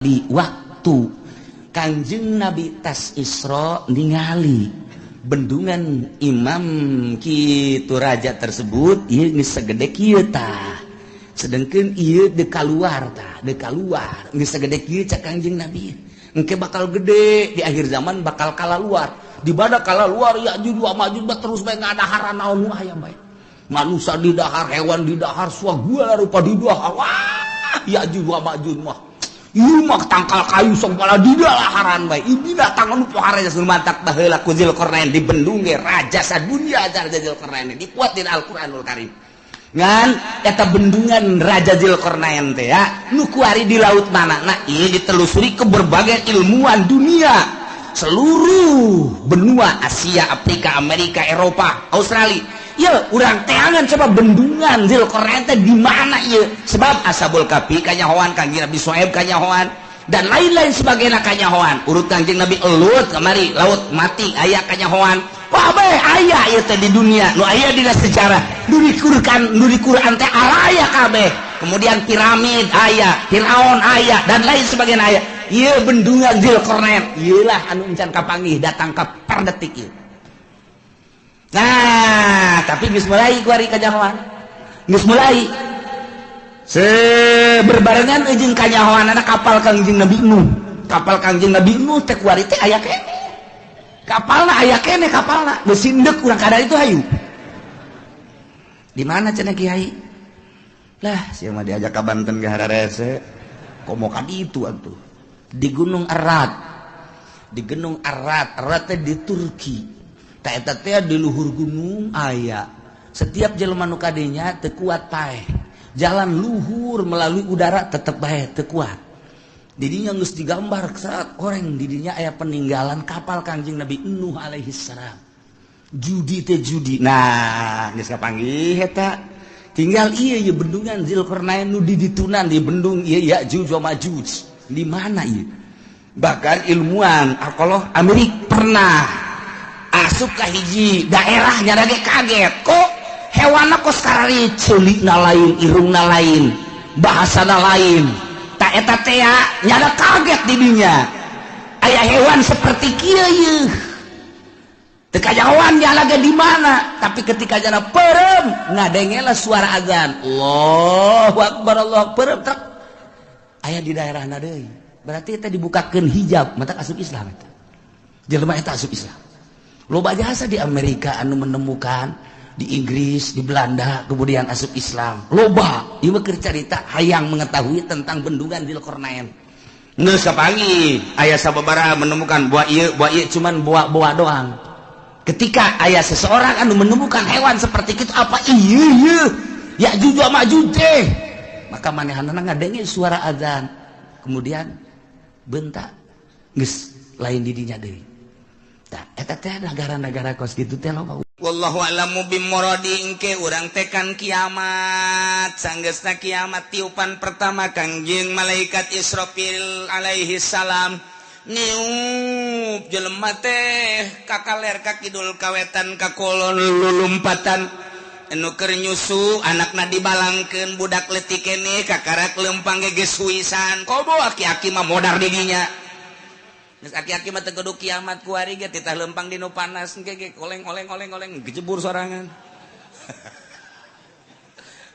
Di waktu Kanjeng Nabi tas Isra ningali bendungan imam kitu raja tersebut, ieu geus sagede kieu tah, sedangkan ieu dek kaluar tah, dek kaluar geus sagede kieu. Cak Kanjeng Nabi, engke bakal gede di akhir zaman, bakal kalaluar. Di pada kalaluar Ya'juj wa Ma'juj terus bae ngadaharan naon nu aya bae, manusia di dahar, hewan di dahar, segala rupa di dahar. Wah, Ya'juj wa Ma'juj mah ieu mah tangkal kayu segala di dalaharan bae. Ieu binatang anu pohara mantak baheula ku Zulkarnain dibendung ge raja sadunya. Raja Zulkarnain dipuat di Al-Qur'anul Karim. Ngan eta bendungan Raja Zulkarnain teh ya nu kuari di laut mana? Nah, ini ditelusuri ke berbagai ilmuwan dunia, seluruh benua Asia, Afrika, Amerika, Eropa, Australia. Ya, urang teangan coba bendungan Zulkarnain teh di mana ieu? Sebab Ashabul Kahfi kanyahoan, Kanjeng Nabi Soeb kanyahoan, dan lain-lain sebagainya kanyahoan. Urut Kanjeng Nabi Lut kamari laut mati aya kanyahoan. Wah, bae aya ieu teh di dunia nu aya dina sejarah nu di Quran, nu di Quran teh araya kabeh. Kemudian piramid aya, Firaun aya, dan lain sebagainya aya. Ieu bendungan Zulkarnain ieu lah anu encan kapanggih datang ka per detik ieu. Nah, tapi geus mulai kuari kanyahoan, geus mulai se berbarengan jeung kanyahoan anak kapal Kangjeng Nabi Nuh. Kapal Kangjeng Nabi Nuh teh kuari teh aya keneh kapalna, aya keneh kapalna. Geus indek urang kada itu. Hayu, di mana cenah, Kiai? Lah, sia mah diajak ka Banten ge hararese, komo ka ditu atuh. Di Gunung Ararat, di Gunung Ararat. Ararat teh di Turki. Tak eta teh di luhur gunung aya. Setiap jelema nu kadinya teu kuat paeh jalan luhur melalui udara, tetep bae teu kuat. Didinya geus digambar saat orang didinya aya peninggalan kapal Kangjeng Nabi Nuh alaihi salam. Judi teh judi. Nah, geus kapanggih eta, tinggal iya ieu bendungan Zulkarnain nu di ditunan di bendung ieu Ya'juj wa Ma'juj di mana ieu. Bahkan ilmuwan arkeolog Amerika pernah asup ka hiji daerah, nyana ge kaget, kok hewanna kos karari ceulikna lain, irungna lain, bahasana lain. Tak eta teh nyana kaget didinya aya hewan seperti kieu ieu teu kajahoan nyala ge di mana. Tapi ketika jana perem ngadengela suara azan, Allahu akbar, Allah perem truk aya di daerah deui, berarti eta dibukakeun hijab mata asup Islam. Eta jelema eta asup Islam. Loba jasa di Amerika anu menemukan, di Inggris, di Belanda, kemudian asup Islam loba. Ieu mah keur carita hayang mengetahui tentang bendungan Zulkarnain. Geus kapanggih aya sababaraha menemukan buah ieu, buah ieu, cuman buah-buah doang. Ketika aya seseorang anu menemukan hewan seperti itu, apa iya iya Ya'juj wa Ma'juj teh, maka manehanana ngadenge suara azan, kemudian bentak geus lain didinya deui. Tah, eta teh negara-negara kos kitu teh loba. Wallahu a'lamu bimuradi. Engke urang tekan kiamat, sanggeusna kiamat tiupan pertama Kangjeng malaikat Israfil alaihi salam niup, jelema teh kakaler, kakidul, kawetan, kakolon, lulumpatan. Anu keur nyusu anakna dibalangkeun, budak leutik keneh kakarak lempang ge geus huisan. Komo aki-aki mah modar didinya. Geus aki-aki mah teu kudu kiamat, kuari ge titah lempang di nu panas engke ge oleng oleng oleng oleng gejebur sorangan.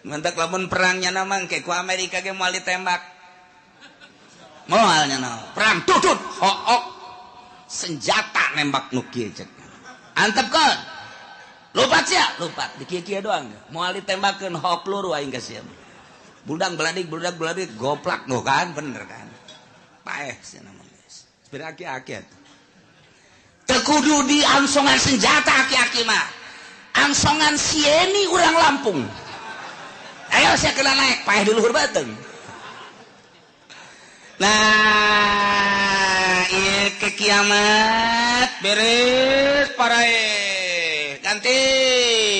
Mantak lamun perangnya nama engke ku Amerika ge moal ditembak, moal nya perang tutut hook senjata nembak nu kieu. Cek antepkeun, lupat sia, lupat di kieu-kieu doang, moal ditembakeun hook peluru aing ka sia. Budak beladik, budak beladik, goplak nu kan bener kan paeh sia nama geus. Sebenarnya aki-aki atuh teu kudu di angsongan senjata, aki-aki mah angsongan sieni urang Lampung. Ayo sia kena naik, paeh di luhur beuteung. Nah, iya ke kiamat beres parae ganti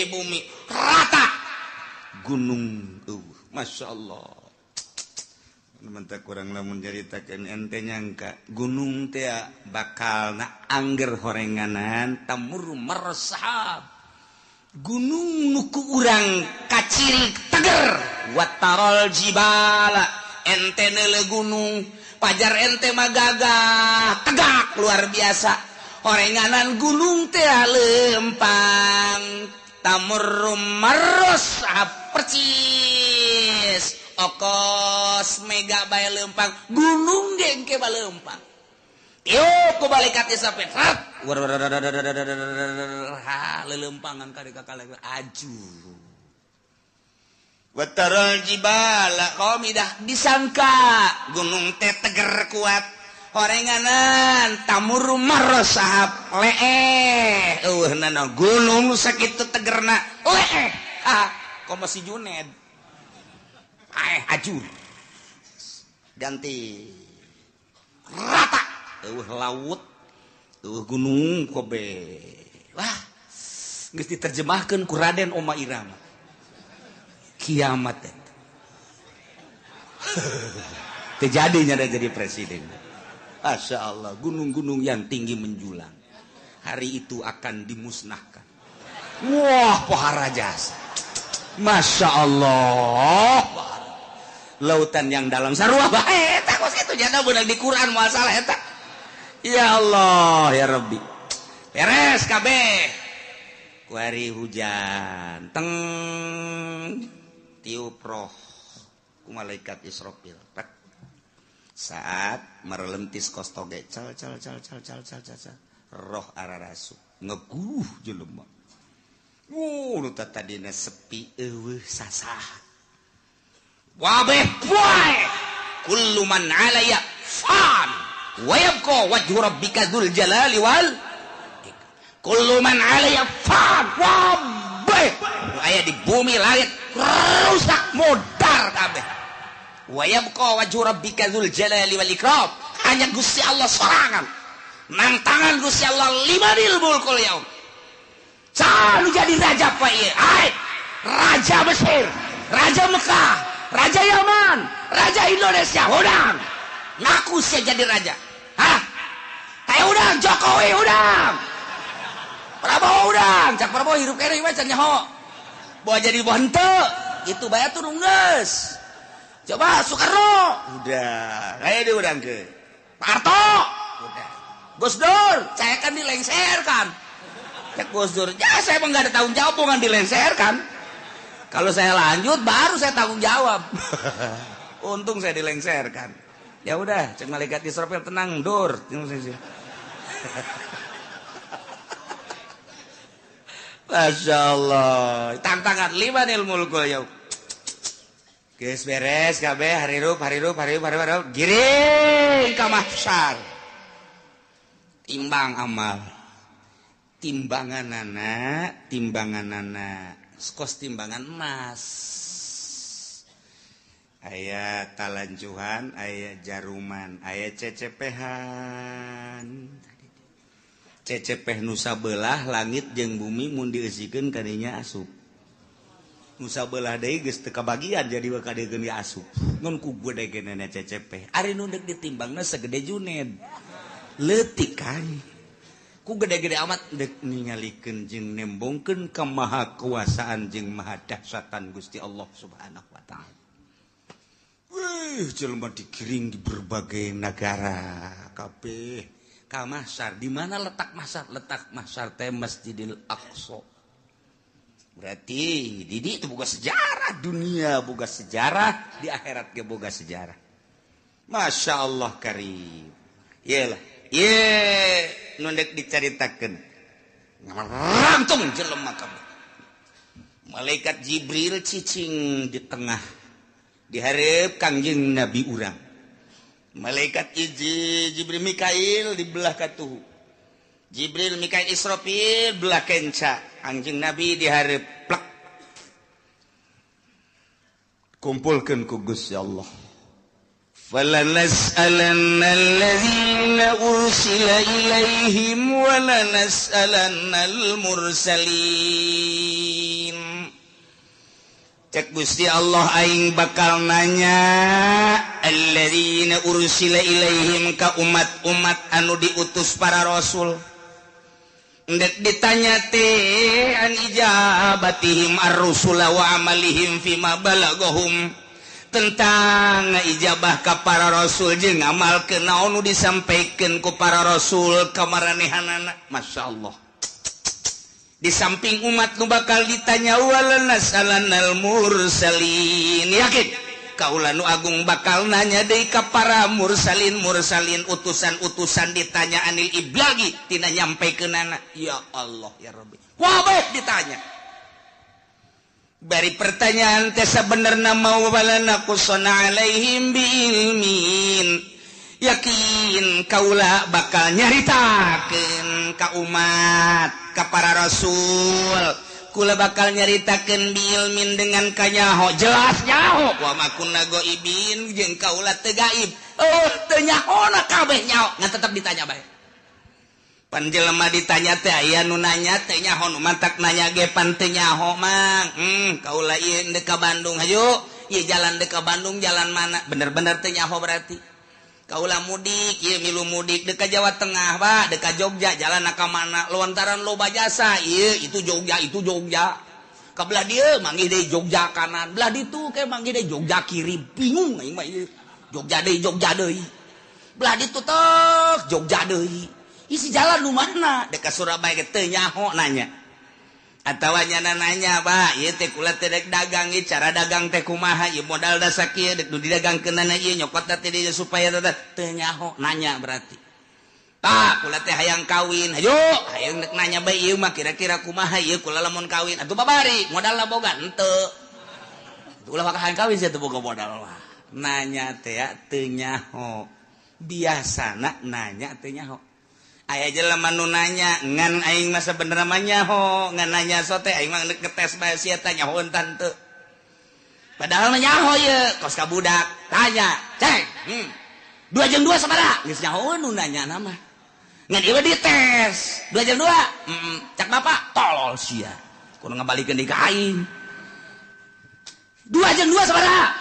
bumi rata gunung. Masya Allah. Mentak kurang lamun nyaritakeun ente nyangka gunung teh bakal na angger horenganan tamur mersahab gunung nuku urang kaciri teger. Watarol jibala, ente neule gunung. Pajar ente mah gagah tegak luar biasa. Horenganan gunung teh lempang tamurru marros percis okos mega bae lempang gunung ge engke balempang. Tiup ku malaikat Israfil. Ha lelempangan ka kakale aju. Wataral jibala qamidah disangka gunung teh teger kuat. Horenganan tamurru marros sahab leeh eueuhnana gunung sakitu tegerna leeh. Ha komo si Juned. Aeh ajur. Ganti rata eueuh laut eueuh gunung kobe. Wah geus diterjemahkeun ku Raden Oma Irama. Kiamat eta. Teu jadinya jadi presiden. Masya Allah, gunung-gunung yang tinggi menjulang hari itu akan dimusnahkan. Wah, pohara jasa. Masya Allah, lautan yang dalam sarua bae eta kos kitu jana beunang di Quran moal salah eta. Ya Allah, ya Rabbi. Beres kabeh. Kuari hujan teng tiup roh ku malaikat Israfil. Saat merelentis kos toge cal cal cal cal cal cal cal roh ararasu ngeguh jelema. Wuh nu tadina sepi eueuh sasah. Wabeh poe kullu man 'alaya fan wa yabqa wajhu rabbika dzul jalali wal kullu man 'alaya fan. Wabeh aya di bumi langit rusak modar kabeh. Wa yabqa wajhu rabbika dzul jalali wal ikram. Hanya Gusti Allah sorangan. Nang tangan Gusti Allah limanil mulkul yaum. Sanu jadi raja pa ieu. Ai, raja Mesir, raja Mekah, raja Yaman, raja Indonesia, hudang. Ngaku sia jadi raja. Hah? Teh hudang Jokowi hudang. Prabowo hudang, cak Prabowo hirup keneh mah can nyaho. Bawa jadi boh henteu, itu bae atuh geus. Coba Soekarno, udah, kayak diundang ke Pak Harto, udah, Gus Dur, saya kan dilengserkan. Cek Gus Dur, ya saya emang nggak ada tanggung jawab, bukan dilengserkan. Kalau saya lanjut, baru saya tanggung jawab. Untung saya dilengserkan. Ya udah, cek malaikat Israfil tenang, Dur. Masya Allah, tantangan limanil mulkul yaum. Geus beres kabeh harirup harirup harirup harirup giring ka mahsyar. Timbang amal. Timbanganana, timbanganana kos timbangan emas. Aya talanjuhan, aya jaruman, aya cecepehan. Cecepeh nu sabelah langit jeung bumi mun dieusikeun kadinya asup. Nusa belah deui geus teu kabagian jadi bakal deui asup. Ngan ku gede-gedena CCP. Ari nu deuk ditimbangna segede Juned. Leutik kan. Ku gede-gede amat deuk ningalikeun jeung nembongkeun kemahakuasaan jeung maha dahsyatan Gusti Allah Subhanahu wa taala. Wih, jelema digiring di berbagai negara kabeh ka mahsyar. Di mana letak mahsyar? Letak mahsyar teh Masjidil Aqsa. Berarti Didi itu boga sejarah dunia, boga sejarah di akhirat ge boga sejarah. Masya Allah karim. Iyalah, ye nu deuk dicaritakeun. Ngarantung jelema kabeh. Malaikat Jibril cicing di tengah dihareup Kangjeng Nabi urang. Malaikat Jibril Mikail di belah katuhu. Jibril Mikail Israfil belah kenca. Anjing Nabi dihareup plek. Kumpulkeun ku Gusti Allah. Falanas'alanna allazina ursila ilaihim wa lanas'alannal mursalin. Cek Gusti Allah aing bakal nanya allazina ursila ilaihim ka umat-umat anu diutus para rasul. Ndek ditanya teh an ijabatihim ar-rusula wa amalihim fima balagahum. Tentang ijabah ka para rasul jeung ngamalkeun naon nu disampaikan ku para rasul ka maranehanana. Masya Allah. Di samping umat nu bakal ditanya wala nasalannal mursalin. Yakin kaula nu agung bakal nanya deui ka para mursalin mursalin utusan-utusan ditanya anil iblagi tina nyampaikeunana. Ya Allah ya Rabbi. Wabeh ditanya. Bari pertanyaan teh sabenerna mau walana qusana alaihim biilmin. Yakin kaula bakal nyaritakeun ka umat ka para rasul. Kula bakal nyaritakeun biilmin dengan kanyaho jelas nyaho wa ma kunna ghaibin jeung kaula teu gaib. Oh teu nyahona kabeh nyaho ngan tetep ditanya bae. Pan jelema ditanya teh aya nu nanya teh nyaho nu mantak nanya ge pan teu nyaho mang. Kaula ieu deuk ka Bandung hayu ieu jalan deuk ka Bandung jalan mana bener-bener teu nyaho berarti. Kaula mudik ieu milu mudik deuk ka Jawa Tengah Pak deuk ka Jogja jalan ka mana lontaran loba jasa ieu itu Jogja itu Jogja. Ka belah dieu manggih deui Jogja kanan belah ditu ke manggih deui Jogja kiri bingung aing mah ieu. Jogja deui Jogja deui. Belah ditu tek Jogja deui. Isi jalan nu mana dek ka Surabaya teu nyaho nanya atawa nyana nanya Pak ieu teh kula teh dek dagang ieu cara dagang teh kumaha ieu modal da sakieu dek nu didagangkeunana ieu nyokot teh dieu supaya teu nyaho nanya berarti. Pak kula teh hayang kawin hayu hayang dek nanya bae ieu mah kira-kira kumaha ieu kula lamun kawin atuh babari modalna boga henteu ulah maka hayang kawin sia teu boga modal mah nanya teh teu nyaho biasana nanya teu nyaho. Aya jelema nu nanya ngan aing mah sabenerna mah nyaho ngan nanya sote aing mah ngetes bae sia teh nyaho entah teu. Padahal mah nyaho ieu kos ka budak tanya cek 2 jeung 2 sabaraha geus nyaho nu nanya na mah ngan ieu dites 2 jeung 2 cak bapak tolol sia kudu ngabalikeun deui ka aing 2 jeung 2 sabaraha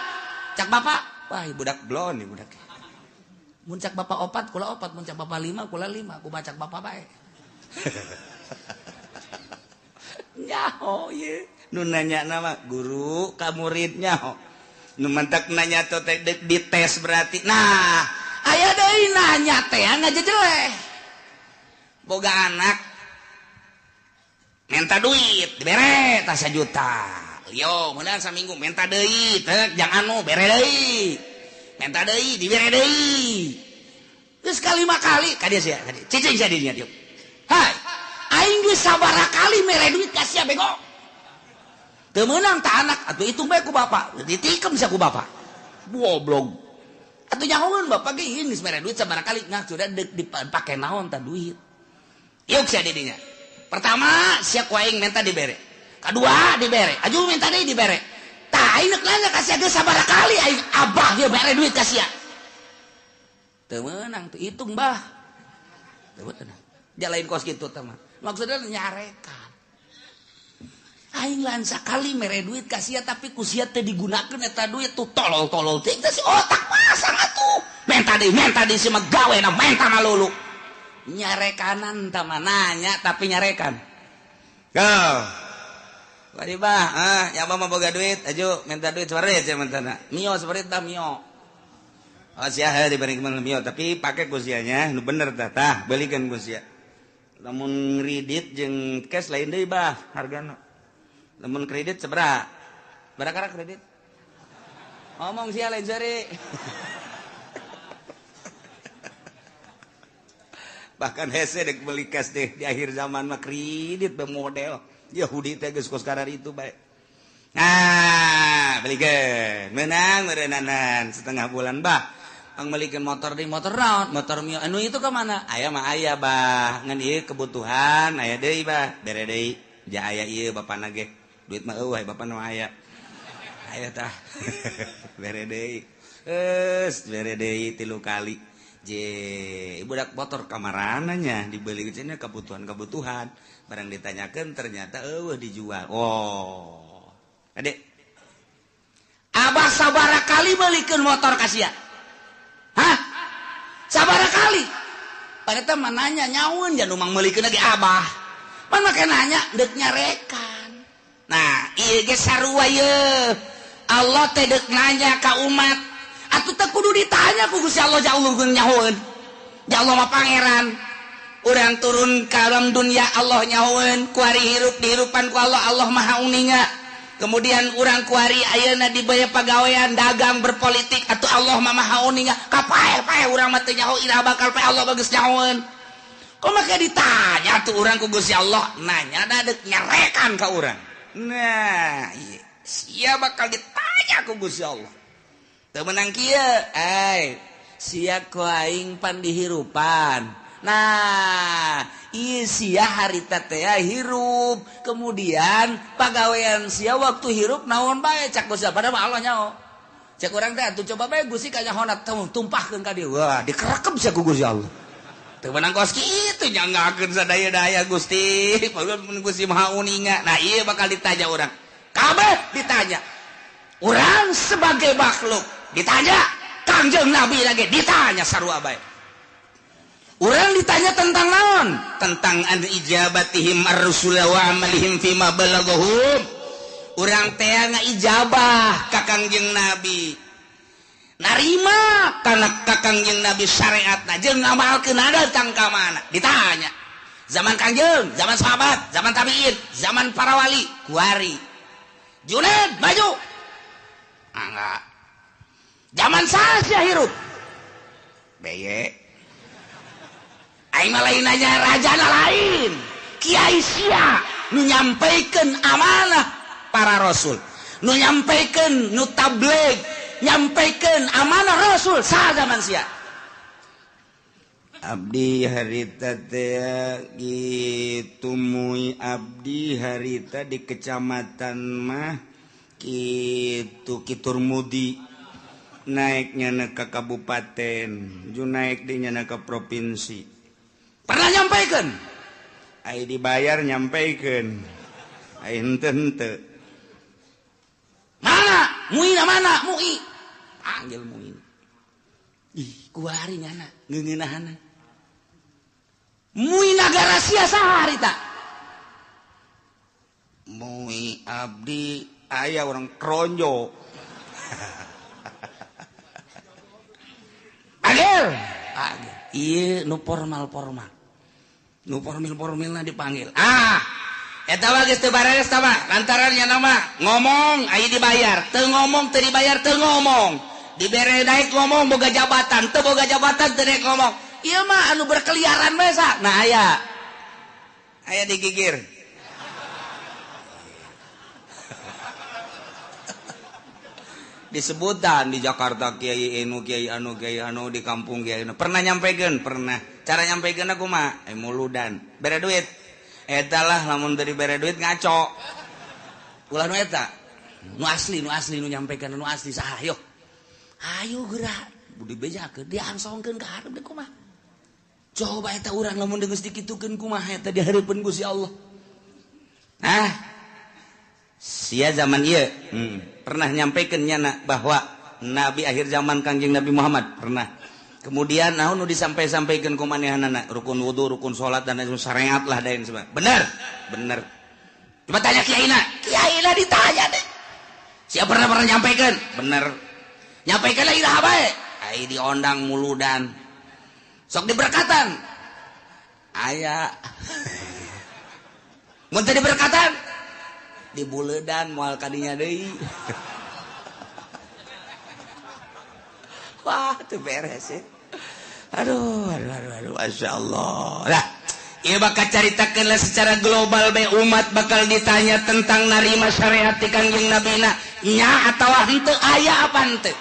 cak bapak wah budak blon ieu budak. Mun cak bapak opat, kula opat, mun cak bapak lima, kula lima, ku bacak bapak bae. Nyaho ieu. Nu nanya nama guru ka murid nyaho. Nu mantak nanya teh dites berarti. Nah, aya deui nanya teh ngajejeleh. Boga anak minta duit, dibere tah 1 juta. Yo, meunang saminggu minta deui, teh jang anu bere deui. Minta deui dibere deui. Geus kalima kali ka dieu sia, ka dieu. Cicing sia dinya dieu. Hai, aing geus sabaraha kali mere duit ka sia bego. Teu meunang ta anak atuh hitung bae ku bapak. Ditikem sia ku bapak. Goblok. Atuh nyahoeun bapak ge ieu geus mere duit sabaraha kali ngah sudah deuk dipake naon ta duit. Yuk sia di dinya. Pertama sia ku aing minta dibere. Kadua dibere. Aju minta deui dibere. Tah aing nanya ka sia geus sabaraha kali aing abah ieu mere duit ka sia. Teu meunang teu hitung bah. Teu meunang. Jalain kos kitu teh mah. Maksudna nyarekan. Aing lain sakali mere duit ka sia tapi ku sia teu digunakeun eta duit tuh tolol-tolol teh si otak pasang atuh. Menta deui si mah gawena menta malulu. Nyarekanan tah mah nanya tapi nyarekan. Go. Wadi bah, ya abah mah boga duit, aju minta duit separit sia mentana. Mio separit tah mio. Oh sia heuh diberi mio tapi pake ku sianya nu bener tah tah belikeun ku sia. Lamun kredit jeung cash lain deui bah hargana. Lamun kredit sabaraha? Barakara kredit? Ngomong sia lain seri. Bahkan hese dek beli cash deh di akhir zaman mah kredit be model. Yahudi teh geus kos karar itu bae. Nah, belikeun. Meunang meureunnanan setengah bulan bah. Ang melikeun motor deui motor naon? Motor mio anu itu ka mana? Aya mah aya bah. Ngan ieu kebutuhan aya deui bah. Bere deui. Ja aya ieu bapana ge. Duit mah eueuh bapana mah aya. Aya tah. Bere deui. Geus bere deui 3 kali. Je, budak motor kamarananya dibeli cenah kebutuhan-kebutuhan. Barang ditanyakan ternyata eueuh dijual. Oh. Adek. Abah sabaraha kali belikeun motor ka sia? Hah? Sabaraha kali? Padahal mah nanya nyaun jan umang meulikeun lagi abah. Pan make nanya deuk nyarekan. Nah, ieu ge sarua ye. Allah teh deuk nanya ka umat atuh teu kudu ditanya ku Gusti Allah jauh nyahoeun. Ya Allah mah pangeran. Urang turun ka alam dunia Allah nyahoeun, kuari hirup dihirupan ku Allah, Allah maha uninga. Kemudian urang kuari ayeuna dibaya pagawean dagang berpolitik atuh Allah mah maha uninga. Kapae-pae urang mah teu nyaho iraha bakal pae Allah bagus nyahoeun. Kok make ditanya tuh urang ku Gusti Allah, nanya da deuk nyarekan ka urang. Nah, ieu sia bakal ditanya ku Gusti Allah. Teu meunang kieu, ai sia ku aing pan dihirupan. Nah, ieu sia harita teh hirup, kemudian pagawean sia waktu hirup naon bae cak Gusti padahal mah Allah nyaho. Cek urang teh atuh coba bae Gusti kanyahona tumpahkeun ka dieu. Wah, dikerekep sia ku Gusti Allah. Teu meunang kos kitu nyanggakeun sadaya-daya Gusti, padahal Gusti Maha Uninga. Nah, ieu bakal ditanya urang. Kabeh ditanya. Urang sebagai makhluk ditanya, Kangjeng Nabi lagi ditanya sarua bae. Urang ditanya tentang naon? Tentang an ijabatihim ar-rusul wa amalihim fima balaghum. Urang teh ngaijabah ka Kangjeng Nabi. Narima kana ka Kangjeng Nabi syariatna jeung ngamalkeun datang ka mana? Ditanya. Zaman Kangjeng, zaman sahabat, zaman tabiin, zaman para wali, kuari. Junaid maju. Enggak. Zaman saha hirup? Beye. Aing mah lain nanya rajana lain, kiai sia nu nyampaikan amanah para rasul, nu nyampaikan nu tabligh, nyampaikan amanah rasul saha zaman sia. Abdi harita teh kitu mui abdi harita di kecamatan mah kitu Kiturmudi naiknya ka kabupaten, ju naik di nyana ka provinsi. Pernah nyampaikan? Ai dibayar nyampaikan. Ai henteu henteu. Mana? Muina mana? Mui. Panggil Muin. Ih, kuari nyana ngeungeunahana. Mui nagara sia saha harita? Mui abdi aya orang kronjo. Panggil. Panggil. Ieu nu formal-formal. Nu formil-formilna dipanggil. Ah, eta mah geus teu bareres tah mah. Lantaran nya mah ngomong aya dibayar, teu ngomong teu dibayar teu ngomong. Dibere naik ngomong boga jabatan, teu boga jabatan teu naik ngomong. Ieu mah anu berkeliaran bae sa. Nah aya. Aya digigir. Disebutan di Jakarta kiai anu kiai anu kiai anu di kampung kiai anu. Pernah nyampekeun? Pernah. Cara nyampekeun aku mah muludan. Bere duit. Eta lah lamun teu dibere duit ngaco. Ulah nu eta. Nu asli nu nyampekeun nu asli saha yo. Ayo geura budi bejakeun diangsongkeun ka hareup deui kumaha. Coba eta urang lamun geus dikitukeun kumaha eta di hareupeun Gusti Allah. Ah. Sia zaman ieu pernah nyampaikan nyana bahwa nabi akhir zaman Kangjeng Nabi Muhammad pernah. Kemudian naon nu disampai-sampaikeun ku manehanana rukun wudu, rukun salat dan lain syariat lah dain sebagainya. Bener? Bener. Coba tanya kiaina. Kiaina ditanya deh. Sia pernah nyampaikan? Bener. Nyampaikan lah iraha bae. Ai diondang muludan. Sok diberkatan. Aya. Mun teu diberkatan dibuledan moal kadinya deui. Wah, teu beres ya. Aduh, aduh, aduh, aduh, masyaallah. Lah, ieu bakal caritakeun lah secara global bae umat bakal ditanya tentang narima syariat ti Kangjeng Nabina nya atawa henteu aya apa henteu.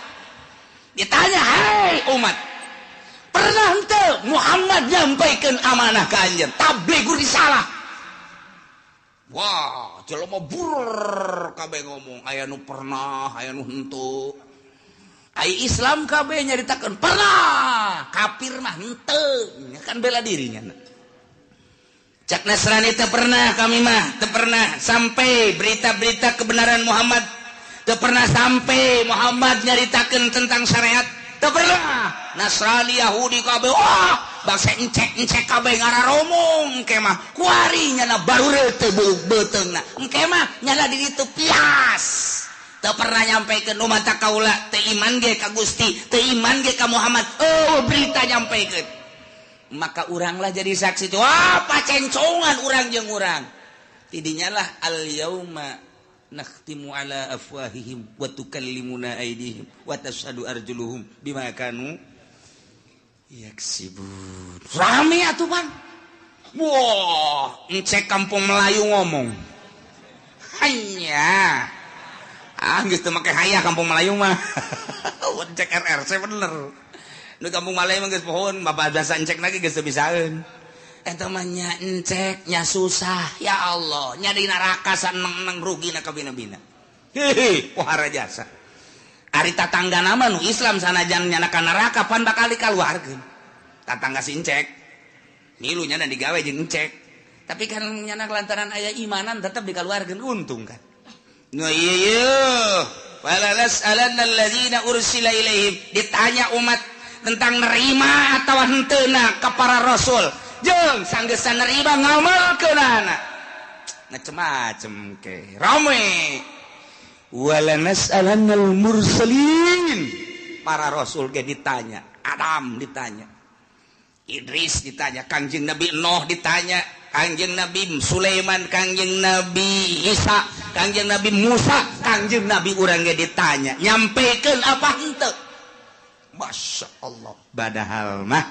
Ditanya, "Hai umat, pernah henteu Muhammad nyampaikeun amanah ka anjeun? Tabligh risalah." Wah, jelema bur kabeh ngomong aya nu pernah, aya nu henteu. Ai Islam kabeh nyaritakeun pernah, kafir mah henteu, kan bela dirinya. Cak Nasrani teu pernah kami mah, teu pernah sampai berita-berita kebenaran Muhammad, teu pernah sampai Muhammad nyaritakeun tentang syariat, teu pernah. Nasrani Yahudi kabeh wah, bangsa encek-encek kabeh ngararomong engke mah kuari nyana barure teu beuteungna. Engke mah nyana di ditu pias. Teu pernah nyampaikan nu mata kaula teu iman ge ka Gusti, teu iman ge ka Muhammad. Oh, berita nyampaikan. Maka uranglah jadi saksi. Wah, pacencongan urang jeung urang. Tidinya lah al yauma nakhtimu ala afwahihim wa tukallimuna aydihim wa tashhadu arjuluhum bima kanu yaksibun. Rame atuh pan. Wah, encek kampung Melayu ngomong. Hanya ah geus teu make hayah kampung Melayu mah. Encek RRC bener. Nu kampung Melayu mah geus pohon, bapak biasa encek lagi geus teu bisaeun. Eta mah nya encek nya susah, ya Allah, nya di neraka saneng-neng rugina kabina-bina. Hehe, pohara jasa. Ari tatangga nama nu Islam sanajan nyana ka neraka pan bakal dikaluarkeun. Tatangga si encek. Milu nyana digawe jeung encek. Tapi kan nyana lantaran aya imanan tetep dikaluarkeun, untung kan. No iya, wala nas'alanna alladzina ursila ilaihim, ditanya umat tentang nerima atau henteuna ka para rasul. Jeung sanggeusna nerima ngamalkeunana. Macem-macem ke. Rame. Wala nas'alannal mursalin. Para rasul ge ditanya, Adam ditanya, Idris ditanya, Kangjeng Nabi Nuh ditanya, Kangjeng Nabi Sulaiman, Kangjeng Nabi Isa, Kangjeng Nabi Musa, Kangjeng Nabi urang ge ditanya, nyampekeun apa henteu? Masya Allah. Padahal mah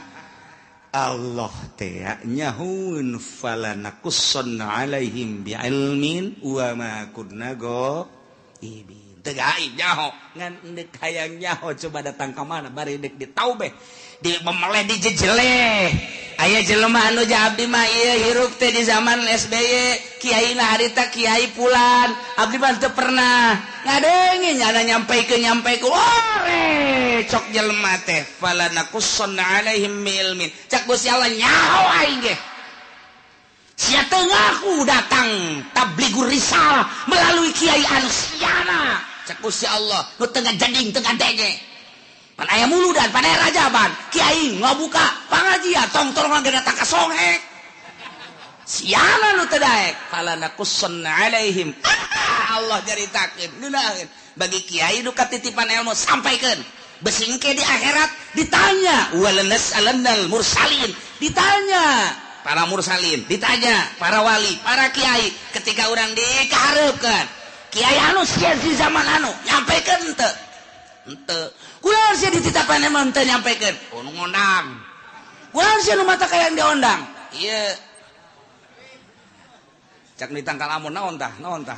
Allah teh nyahueun falanakussanna alaihim bi'ilmin wa ma kunna ghaibin. Teu gaib nyaho, ngan deuk hayang nyaho coba datang ka mana bari deuk ditaubeh, di memeleh dijejeleh. Aya jelema anu abdi mah ieu hirup teh di zaman SBY, kiai na harita kiai pulan, abdi mah teu pernah ngadenge nyana nyampaikeun nyampaikeun. Ore cok jelema teh falanakussanna alaihim bi'ilmin. Cak Gusti Allah nyaho aing ge. Sia teu ngaku datang tabligur risalah melalui kiai anu siana. Cak Gusti Allah nu teu ngajeding teu ngadenge. Pan aya muludan, pan aya rajaban, kiai ngabuka pangajian, tong-tong ge datang ka songhek. Siana nu teu daek, falanakussanna alaihim. Allah caritakeun, ngeunaheun. Bagi kiai nu katitipan ilmu sampaikeun. Besingke di akhirat ditanya, walanas'alannal mursalin, ditanya para mursalin, ditanya para wali, para kiai ketika urang dikahareupeun. Kiai anu sia di zaman anu nyampaikeun henteu? Henteu. Kunaon sia dititapan emang teu nyampaikeun? Oh, nu ngondang. Kunaon sia nu mata kayang diondang? Ieu. Cak ditangkal amun naon tah? Naon tah?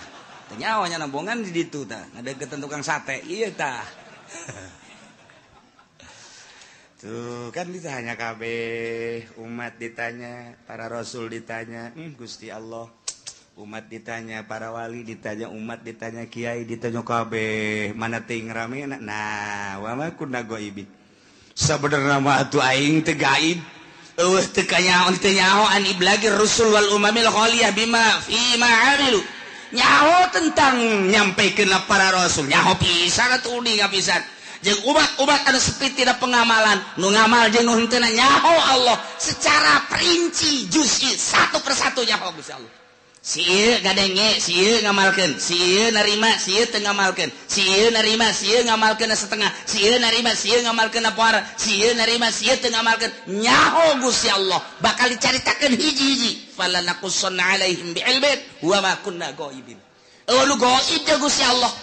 Teu nyaho nya nambongan di ditu tah. Ngadeukeutan tukang sate. Ieu tah. Tuh kan ditanya kabeh, umat ditanya, para rasul ditanya, Gusti Allah. Umat ditanya, para wali ditanya, umat ditanya, kiai ditanya kabeh, mana ting rame nah, wa ma kunna ghaibin. Sabenerna mah atuh aing teu gaib. Eueuh teu kanyaho teu nyaho an iblagir rusul wal umamil khaliyah bima fi ma amilu. Nyaho tentang nyampaikeun para rasul, nyaho pisan atuh uninga pisan. Jeung umat-umat anu sepi tina pengamalan, nu ngamal jeung nu henteu nyaho Allah secara perinci juz'i satu persatu nyaho Gusti Allah. Si ieu ngadenge, si ieu ngamalkeun, si ieu narima, si ieu teu ngamalkeun, si ieu narima, si ieu ngamalkeun setengah, si ieu narima, si ieu ngamalkeun poara, si ieu narima, si ieu teu ngamalkeun. Nyaho Gusti Allah bakal dicaritakeun hiji-hiji. Falanakussanna alaihim bi'ilmin wa ma kunna ghaibin. Eueuh nu gaib teh Gusti Allah.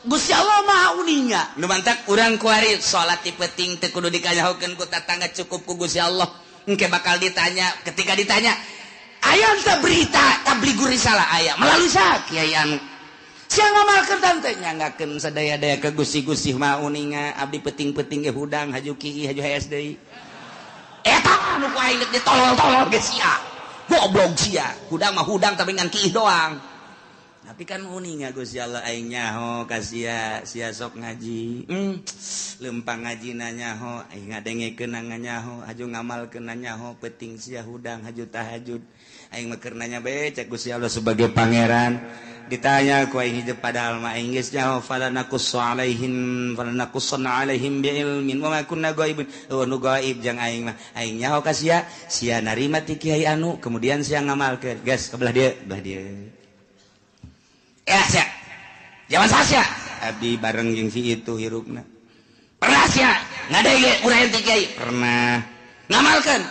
Gusti Allah Maha uninga. Nu mantak urang kuari salat ti peuting teu kudu dikanyahokeun ku tatangga, cukup ku Gusti Allah. Engke bakal ditanya, ketika ditanya aya teu berita tabligur risalah aya melalui saha kiai anu. Sia ngamalkeun tante nyanggakeun sadaya-daya ke Gusti-Gusti Maha uninga, abdi peuting-peuting ge hudang haju kieu haju hees deui. Eta anu ku aing deuk ditolol-tolol ge sia. Goblok sia. Hudang mah hudang tapi ngan kiih doang. Tapi kan uninga Gusti Allah aing nyaho ka sia, sia sok ngaji. Lempang ngaji na nyaho, aing ngadengekeun nyaho, haju ngamalkeun nyaho, peuting sia hudang haju tahajud. Aing mah keur nanya bae cek Gusti Allah sebagai pangeran. Ditanya ku aing hidup padahal mah aing geus nyaho falanakussu alaihim falanakussanna alaihim biilmin wa ma kunna ghaibin. Oh nu gaib jang aing mah. Aing nyaho ka sia, sia narima ti kiai anu, kemudian sia ngamalkeun. Geus ka belah dieu, belah dieu. Ya sia. Zaman sia. Abdi bareng jeung si itu hirupna. Pernah sia ngadege urang teh kiai? Pernah. Ngamalkeun?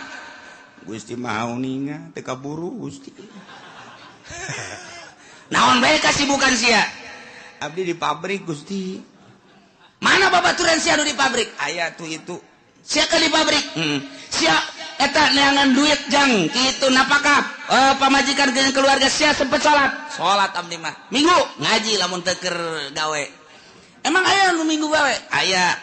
Gusti Maha Uninga teu kaburu Gusti. Naon bae kasibukan sia? Abdi di pabrik Gusti. Mana babaturan sia nu di pabrik? Aya tuh itu. Sia ke di pabrik? Sia eta neangan duit jang kitu napakah pamajikan jeung keluarga sia sempet salat? Salat abdi mah. Minggu ngaji lamun teu keur gawe. Emang aya nu minggu gawe? Aya.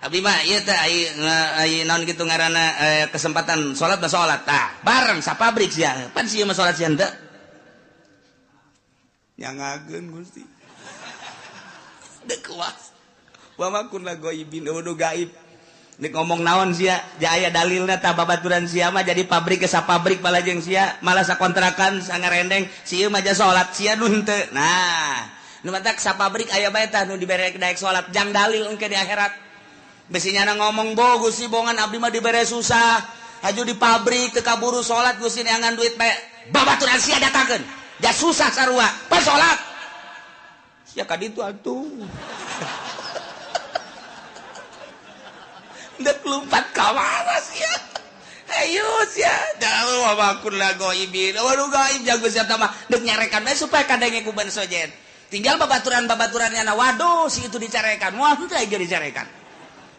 Abdi mah ieu teh ai naon kitu ngaranna kesempatan salat mah salat. Tah, bareng sa pabrik sia. Pan sia mah salat sia henteu. Nyangageun Gusti. Dek kuas. Wa ma kunna ghaibin udu gaib. Nek ngomong naon sia, aya dalilna tah babaturan sia mah jadi pabrik ke sapabrik malah jeung sia, malah sakontrakan sangarendeng, si ieu mah ja salat sia nu henteu. Nah, nu matak sapabrik aya bae tah nu dibere daek salat jang dalil engke di akhirat. Besinya na ngomong bo Gusti bongan abdi mah dibere susah, haju di pabrik teu kaburu salat Gusti neangan duit bae. Babaturan sia datangkeun. Ja susah sarua, pan salat. Sia ka ditu atuh. Dek lompat ka mana sia? Ayo sia, jauh wa kunna ghaibin. Waduh gaib jago sia mah dek nyarekan bae supaya kadenge ku ban sojen. Tinggal babaturan-babaturannya na waduh si itu dicarekan. Wah henteu aing dicarekan.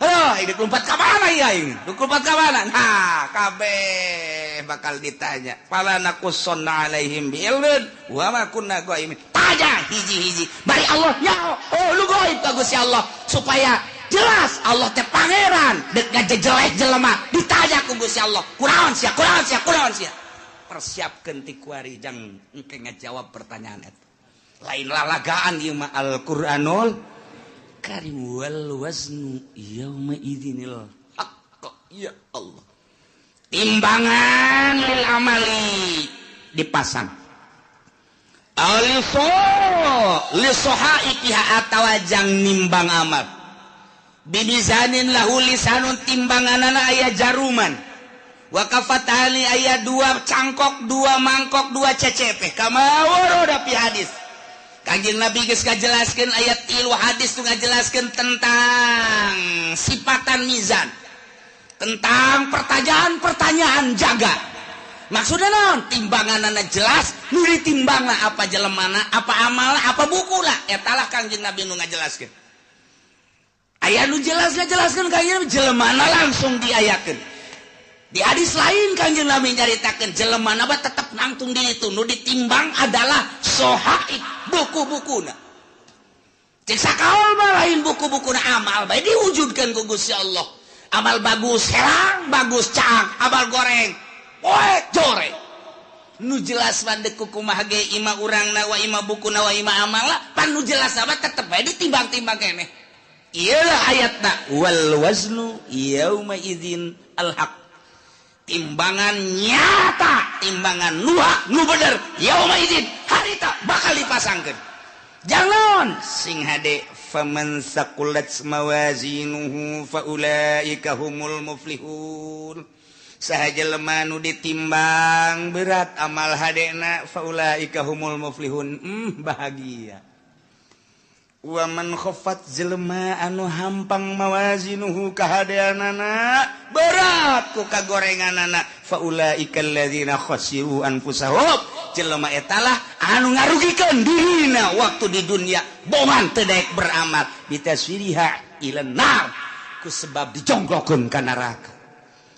Aduh, ini lompat ka mana ieu aing? Dek lompat ka mana? Nah, kabeh bakal ditanya. Fala naqussanna alaihim bi'ilmin wa ma kunna ghaibin. Tanya hiji-hiji. Bari Allah nyaho. Oh, lu gaib ka Gusti Allah supaya jelas Allah teh pangeran dek ngajejelek jelema ditanya ku Gusti Allah kunaon sia kunaon sia kunaon sia persiapkeun ti kuari jang engke ngajawab pertanyaan eta lain lalagaan ieu mah Al-Qur'anul Karim wal waznu yauma idzinil haqq. Ya Allah, timbangan lil amali dipasang aliso li sohaiha atawa jang nimbang amal bibizanin lahu lisanun timbanganana aya jaruman wa kafatani aya dua cangkok dua mangkok dua cecepe kama warada fi hadis. Kanjeng Nabi geus ngajelaskeun ayat 3 hadis nu ngajelaskeun tentang sifatan mizan, tentang pertanyaan-pertanyaan jaga. Maksudna naon? Timbanganana jelas, nu ditimbangna apa jelemana, apa amalna, apa bukuna, eta lah Kanjeng Nabi nu ngajelaskeun. Aya nu jelas ngajelaskeun kanjeng jelemana langsung diayakeun. Di hadis lain kanjeng Nabi nyaritakeun jelemana mah tetep nangtung di itu, nu ditimbang adalah sohaib buku-bukuna. Cek sakaol mah lain buku-bukuna amal bae diwujudkeun ku Gusti Allah. Amal bagus herang, bagus caang, amal goreng poek joreng. Nu jelas mah deuk kumaha ge ima urangna wa ima bukuna wa ima amalna, pan nu jelas mah tetep bae ditimbang-timbang keneh. Iyalah ayatna wal waznu yauma idzin al haq. Timbangan nyata, timbangan nu hak, nu bener, yauma idzin harita bakal dipasangkeun. Jangan sing hade faman saqulat mawazinuhu faulaika humul muflihun. Saha jelema nu ditimbang berat amal hadena faulaika humul muflihun. Bahagia. Wa man khaffat jelema anu hampang mawazinuhu kahadeanana berat ku kagorenganana faulaika alladzina khasiru anfusahum. Jelema etalah anu ngarugikeun dirina waktu di dunia boman teu daek beramal bitaswiriha ilan nar ku sebab dijongklokeun ka neraka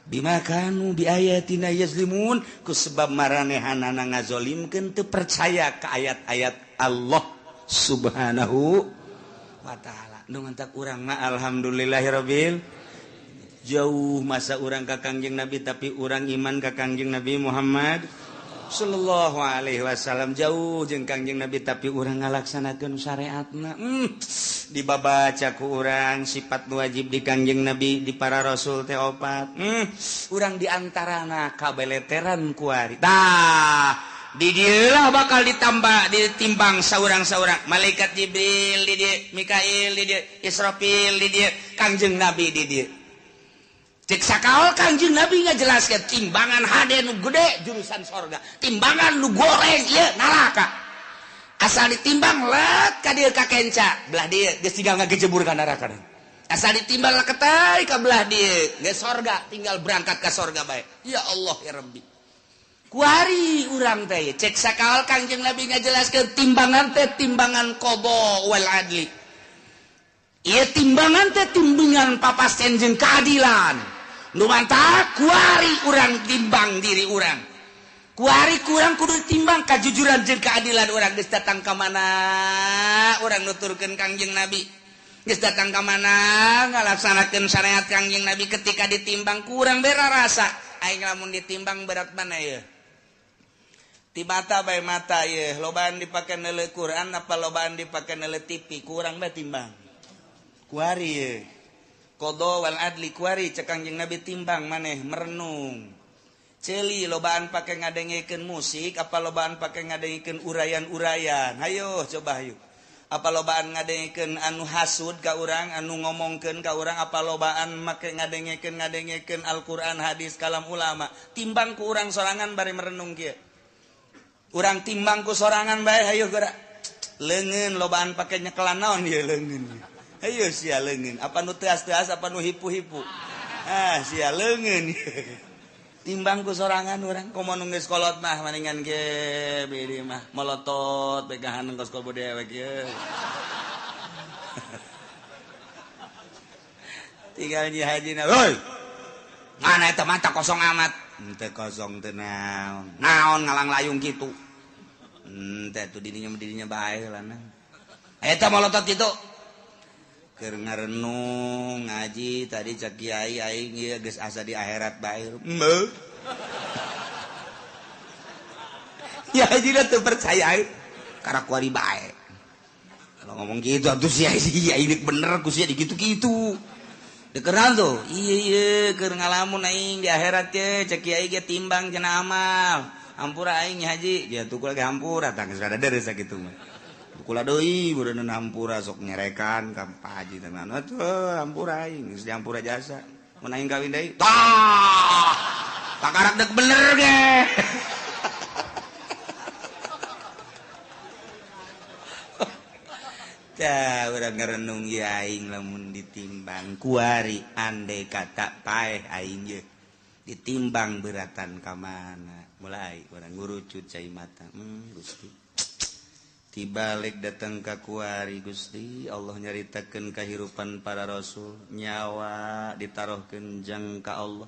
bima kanu biayatina yazlimun ku sebab maranehanana ngazolimkeun teu percaya ka ayat-ayat Allah Subhanahu wa ta'ala. Nu mantak urang mah alhamdulillahirabbil jauh masa urang ka Kangjeng Nabi tapi urang iman ka Kangjeng Nabi Muhammad sallallahu alaihi wasallam jauh jeung Kangjeng Nabi tapi urang ngalaksanakeun syariatna. Dibabaca ku urang sifat wajib di Kangjeng Nabi di para rasul teh opat. Urang di antarana kabeleteran kuari. Tah di dieulah bakal ditambah ditimbang saurang-saurang malaikat Jibril di dieu, Mikail di dieu, Israfil di dieu, Kangjeng Nabi di dieu. Cek sakaol Kangjeng Nabi ngajelaskeun timbangan hade nu gede jurusan sorga, timbangan nu goreng ieu neraka. Asal ditimbang let ka dieu ka kenca, belah dieu geus tinggal ngagejebur ka neraka. Asal ditimbang leketai ka belah dieu, geus sorga, tinggal berangkat ka sorga bae. Ya Allah ya Rabbi. Kuari urang teh cek sakaol Kangjeng Nabi ngajelaskeun timbangan teh timbangan qada wal adli. Ieu timbangan teh timbangan papasten jeung keadilan. Nu mantap kuari urang timbang diri urang. Kuari kurang kudu timbang kajujuran jeung keadilan urang geus datang ka mana urang nuturkeun Kangjeng Nabi. Geus datang ka mana ngalaksanakeun syariat Kangjeng Nabi ketika ditimbang kurang bera rasa. Aing lamun ditimbang berat mana ieu? Ti mata bae mata ieu, lobaan dipake neuleuh Quran apa lobaan dipake neuleuh TV, kurang bae timbang. Kuari ieu. Qada wal adli kuari cek Kangjeng Nabi timbang maneh merenung. Celi lobaan pake ngadengekeun musik apa lobaan pake ngadengekeun urayan-urayan. Hayo coba hayu. Apa lobaan ngadengekeun anu hasud ka urang, anu ngomongkeun ka urang, apa lobaan make ngadengekeun Al-Qur'an, hadis, kalam ulama. Timbang ku urang sorangan bari merenung kieu. Urang timbang ku sorangan bae hayu geura. Leungeun lobaan pake nyekelan naon ieu leungeun. Hayu sia leungeun, apa nu teas-teas apa nu hipu-hipu. Ah sia leungeun. Timbang ku sorangan urang komo nu geus kolot mah maningan ge bidi mah molotot pegahan kos kobo dewek ye. Tinggal nyi hajina, "Hoi. Mana eta mata kosong amat?" Henteu kosong teu naon. Naon ngalang layung kitu. Henteu atuh dirinya bae heula. Eta molotot kitu. Keur ngarenung ngaji tadi cek kiai aing ieu geus asa di akhirat bae. Heuh. Ya haji teu percaya aing. Karak kuari bae. Kalau ngomong gitu atuh sia sia ini bener ku sia dikitu-kitu. Dikeran tuh. Ieu ieu keur ngalamun aing di akhirat ye cek kiai ge timbang cenah amal. Hampura aing haji, dia tukul ge hampura tah geus rada deres sakitu mah. Kula deui beureun hampura sok nyerekan ka Pak Haji tenan atuh hampura aing geus dihampura jasa mun aing kawin deui tah takarak deuk bener ge. Tah urang ngarenung ieu aing lamun ditimbang kuari andai kata paeh aing ye ditimbang beratan ka mana mulai urang ngurucut cai mata Gusti tibalik datang ka kuari Gusti Allah nyaritakeun kahirupan para rasul nyawa ditaruhkeun jang ka Allah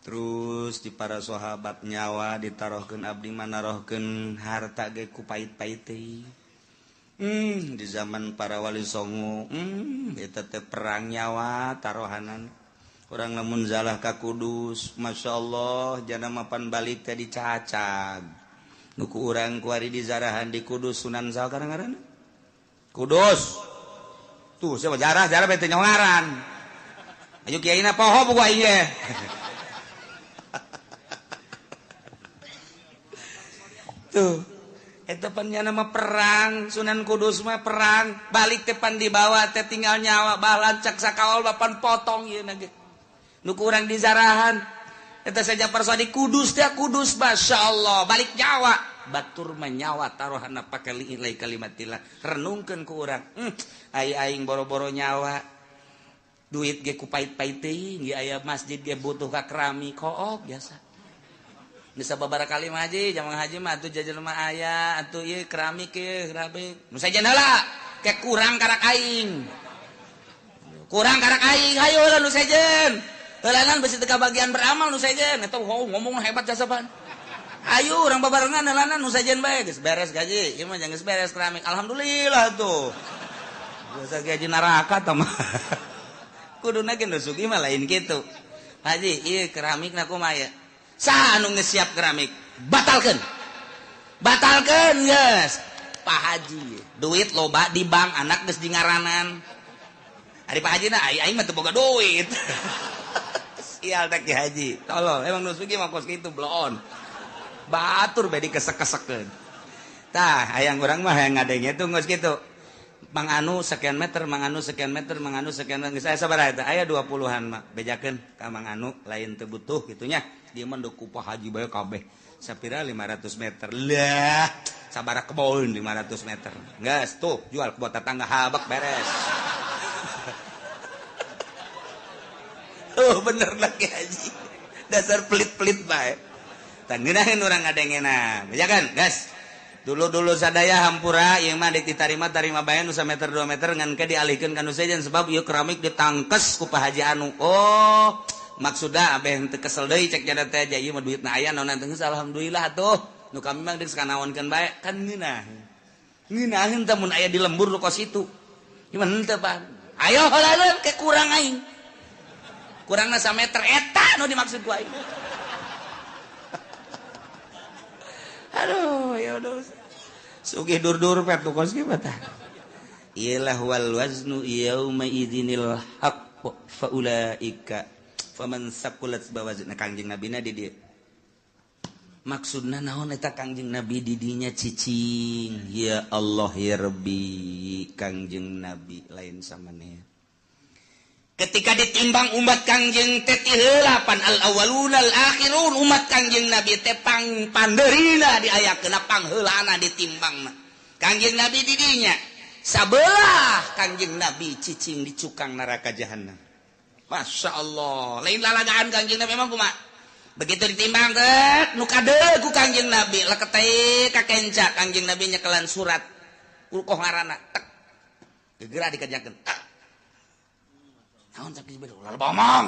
terus di para sahabat nyawa ditaruhkeun abdi manarohkeun harta ge ku pait-pait teh di zaman para wali songo eta teh perang nyawa taruhanan urang lamun zalah ka Kudus masyaallah jana mapan balik teh dicacag nuku urang kuari di zarahan di Kudus Sunan Sal kadang-kadang Kudus tuh siapa jarah jarah bete nyongaran ayo kiai na poho buku aing ge. Tuh eta pan nya nama perang Sunan Kudus mah perang balik teh pan dibawa teh tinggal nyawa balancak sakaol bapan potong ieu na ge nuku urang di zarahan eta saja persodi Kudus teh Kudus masyaallah balik nyawa batur menyawa taruhana pake liilai kalimatillah renungkeun ku urang ai aing boro-boro nyawa duit ge ku pait-pait teuing ge aya masjid ge butuh ka keramik kook biasa bisa babara kali mah haji jamang haji mah atuh jajan mah aya atuh ieu keramik ieu keramik nu sajen heula ke kurang karak aing hayu heula nu sejen heulanan besi teu kabagian beramal nu sejen eta ngomong hebat jasa pan. Ayo urang babarengan heulanan nu sejen bae geus beres gaji ieu mah geus beres keramik alhamdulillah tuh. Biasa gaji neraka tah mah. Kuduna ge nu sugih mah lain kitu. Haji ieu keramikna kumaha ieu? Saha anu geus siap keramik? Batalkeun. Batalkeun geus. Pak Haji duit loba di bank anak geus di ngaranan. Ari Pak Haji na aing mah teu boga duit. Sial teh Ki Haji. Tolol emang nu sugih mah kos kitu bloon. Batur bae dikesek-kesekeun. Tah hayang urang mah hayang ngadenge tuh geus kitu. Mang Anu sekian meter, Mang Anu sekian meter, Mang Anu sekian meter. Geus aya sabaraha eta? Aya 20-an mah. Bejakeun ka Mang Anu lain teu butuh kitu nya. Dia mah ndek ku Pak Haji bae kabeh. Sapira 500 meter. Lah, sabaraha kebon 500 meter. Geus tuh jual ke tetangga habak beres. Oh bener lah Ki Haji. Dasar pelit-pelit bae. Tah ngeunaheun urang ngadengena. Ya kan, gas. Dulu-dulu sadaya hampura ieu mah ditarima tarima bae nu sameter 2 meter ngan ke dialihkeun ka nu sejen sebab ieu keramik ditangkes ku Pak Haji anu. Oh, maksudna abeh henteu kesel deui cek jada teh ieu mah duitna aya naon teh geus alhamdulillah atuh. Nu kami mah geus kanaonkeun bae kan ngeunah. Ngeunaheun teh mun aya di lembur nu kos itu. Gimana henteu Pak? Ayo heula ke kurang aing. Kurangna sameter eta nu dimaksud ku aing. Aduh, ya udah. Sugih dur-dur pet kos kieu tah. Iyalah wal waznu yauma idzinil haqq fa ulaika faman saqulat bawazna Kangjeng Nabina di dieu. Maksudna naon eta Kangjeng Nabi di dinya cicing. Ya Allah ya Rabbi, Kangjeng Nabi lain samaneh. Ketika ditimbang umat Kangjeng teh ti heula pan al awwalun al akhirun umat Kangjeng Nabi teh pang pandeurina diayakeun pangheulana ditimbangna. Kangjeng Nabi di dinya sabelah Kangjeng Nabi cicing di cukang neraka jahanam. Masya Allah, lain lalagaan Kangjeng Nabi emang kumaha? Begitu ditimbang teh nu kadeul ku Kangjeng Nabi leketeh ka kenca Kangjeng Nabi nyekelan surat ulkoh ngaranna tek gegera dikerjakeun. Naon cak Jibril ulah bomong.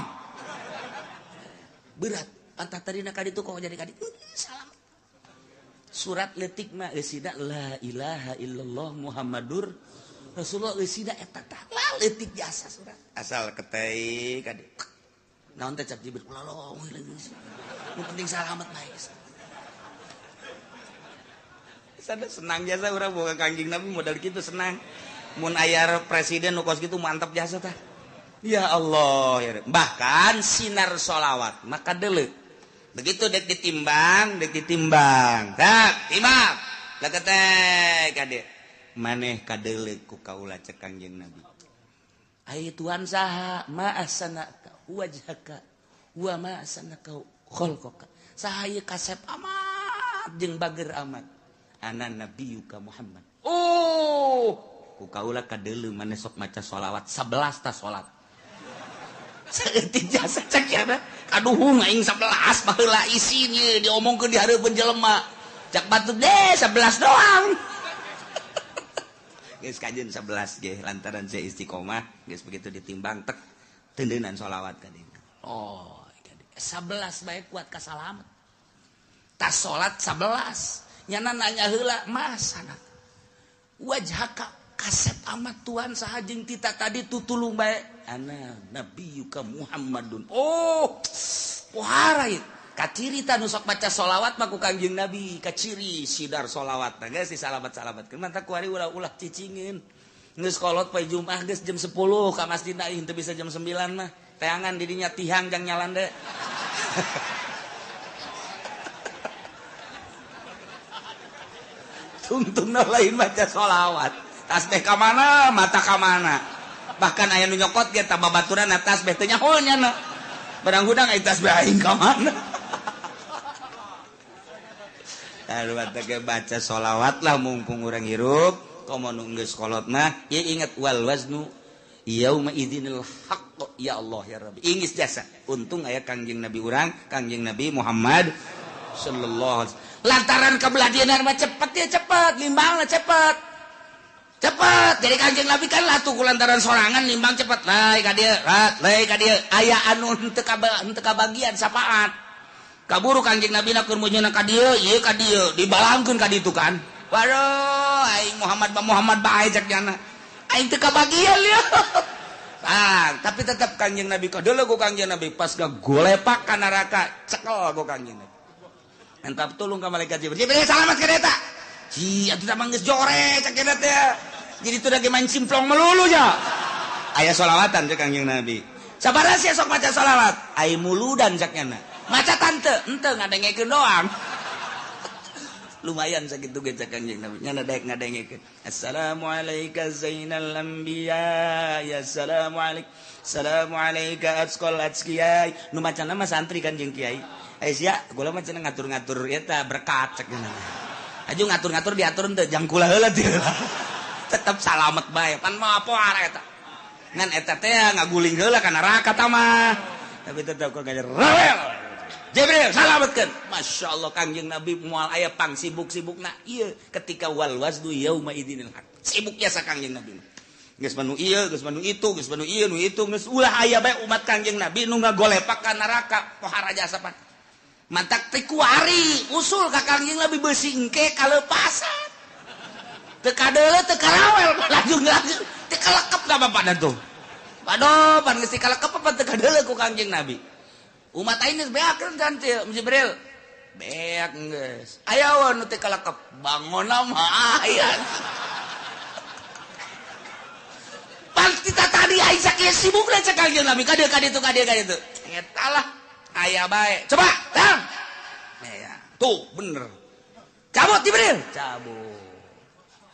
Berat, antah tadina ka ditu kok jadi ka ditu. Salam. Surat leutik mah eusina la ilaha illallah Muhammadur Rasulullah eusina eta tah la leutik jasa surat. Asal ketei ka ditu. Naon teh cak Jibril ulah lomong geus. Nu penting salamet bae. Sada senang jasa urang boga Kangjeng Nabi modal kitu senang. Mun aya presiden nu kos kitu mantap jasa tah. Ya Allah, ya. Bahkan sinar sholawat maka deuleu. Begitu dek ditimbang, tak timbang. Leketek kade. Maneh kadeuleu ku kaula cek Kangjeng Nabi. Ai Tuhan saha ma ahsanaka wajhaka wa ma ahsanaka khalqaka. Saha ieu kasep amat jeung bager amat. Ana nabiyuka Muhammad. Oh, ku kaula kadeuleu maneh sok maca sholawat 11 ta salat. Saeutik jasa cek ya kaduhung aing 11 baheula isine diomongkeun di hareupeun jelema. Cak batur deh 11 doang. Geus kajeun 11 ge lantaran saya istiqomah geus begitu ditimbang tek tendeunan sholawat ka dieu. Oh, 11 bae kuat ka salamet. Tas salat 11. Nyana nanya heula mas anak. Wajhaka kasep amat Tuhan saha jeung tita tadi tutulung bae. Ana nabiyuka Muhammadun. Oh, pohara ieu. Kaciri ta nu sok maca sholawat mah ku Kangjeng Nabi, kaciri sidar sholawat. Nah geus disalamat-salamatkeun. Mantap kuari ulah-ulah cicingin. Geus kolot poe Jumat geus jam 10 ka masjid aing teu bisa jam 9 mah. Teangan di dinya tihang jang nyalande. Tungtungna lain maca sholawat. Tasbih ka mana, mata ka mana. Bahkan aya nu nyokot ge tambah baturan tasbih teh nyaho nya. Barang hudang aya tasbih aing ka mana. Aduh teh baca sholawat lah mumpung urang hirup, komo nu geus kolot mah ye ingat wal waznu yauma idzinil haqq ya Allah ya Rabbi. Ingis jasa. Untung aya Kangjeng Nabi urang, Kangjeng Nabi Muhammad sallallahu alaihi wasallam. Lantaran kabeladieunan mah cepet ya cepet, limbangna cepet. Cepet jadi Kangjeng Nabi kan latuh ku lantaran sorangan nimbang cepet lae ka dieu lae ka dieu aya anu henteu kabagian sapaat kaburu Kangjeng Nabi na keur meunyeuna ka dieu ieu ka dieu dibalangkeun ka ditu kan waduh aing Muhammad ba Muhammad bae cek nyana aing teu kabagian ieu. Ah, tapi tetap Kangjeng Nabi kadeuleu ku Kangjeng Nabi pas gagolepak ka neraka cekel ku Kangjeng Nabi entap tulung ka malaikat Jibril Jibril salamat ka eta. Ci atuh mah geus jore cek eta teh. Jadi itu lagi main simplong melulu ya. Aya sholawatan cek Kangjeng Nabi. Sabaraha sia sok maca sholawat? Ai muludan cek nyana. Maca tante, henteu ngadengekeun doang. Lumayan sakitu ge cek Kangjeng Nabi. Nyana daek ngadengekeun. Assalamualaika zainal anbiya, ya assalamualaik. Assalamualaika atqal atqiyai. Nu macana mah santri kan jeung kiai. Eh sia, gula mah cenah ngatur-ngatur eta berkat cek cenah. Aju ngatur-ngatur diatur henteu jangkula heula teu. Tetep salamet bae. Pan mah poar eta. Ngan eta teh ngaguling heula ka neraka ta mah. Tapi tetep kok ngajar rawel. Jibril salametkeun. Masya Allah Kangjeng Nabi moal aya pang sibuk-sibukna ieu ketika wal waznu yauma idzinil haq. Sibuk biasa Kangjeng Nabi. Geus manu ieu, geus manu itu, geus manu ieu, nu itu, geus ulah aya bae umat Kangjeng Nabi nu ngagolepak ka neraka pohara jasa pan. Mantak teh kuari usul ka Kangjeng Nabi beusi engke kalepasan. Teu kadeuleu teu karawel laju-laju teu kalekep ka bapakna tuh. Waduh, pan geus kalekep apa teu kadeuleu ku Kangjeng Nabi. Umat aing geus beak kan Jibril. Beak geus. Aya nu teu kalekep, bangona mah aya. Pan kita tadi aing sakieu sibukna cek Kangjeng Nabi ka dieu ka ditu ka dieu ka ditu. Eta lah aya bae. Coba, tang. Ya, tuh bener. Cabut Jibril, cabut.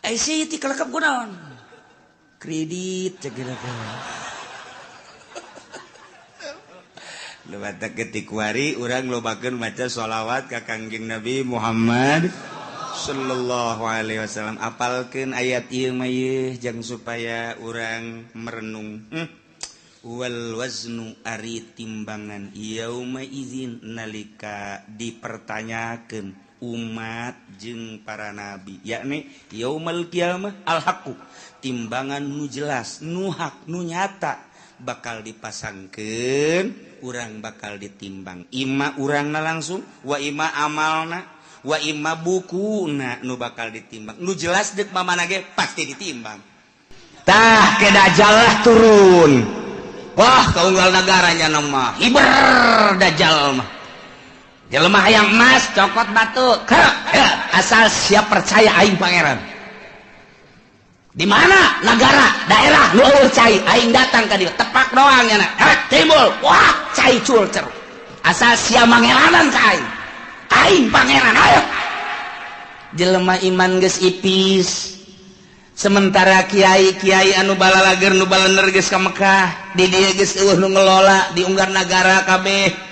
Eh si teu kalekep kunaon? Kredit cek geura. Lewat ketikwari urang lobakeun maca sholawat ka Kangjeng Nabi Muhammad sallallahu alaihi wasallam. Apalkeun ayat ieu mah ieu jang supaya urang merenung. Wal waznu ari timbangan yauma idzin nalika dipertanyakeun umat jeung para nabi, yakni yaumal qiyamah al haqqu, timbangan nu jelas, nu hak, nu nyata bakal dipasangkeun, urang bakal ditimbang. Ima urangna langsung, wa ima amalna, wa ima bukuna nu bakal ditimbang. Nu jelas deuk mamana ge pasti ditimbang. Tah ke Dajjal lah turun. Wah, kaunggal nagaranya mah hiber Dajjal mah. Jelema hayang emas cokot batu, kerek, asal siap percaya aing pangeran. Di mana negara, daerah nu eueuh cai, aing datang ka dieu, tepak doang nya na. Timbul, wah, cai cul cer. Asal sia mangeranan ka aing. Aing pangeran, ayo. Jelema iman geus ipis. Sementara kiai-kiai anu balalager nu balener geus ka Mekah, di dieu geus eueuh nu ngelola di unggar nagara kabeh.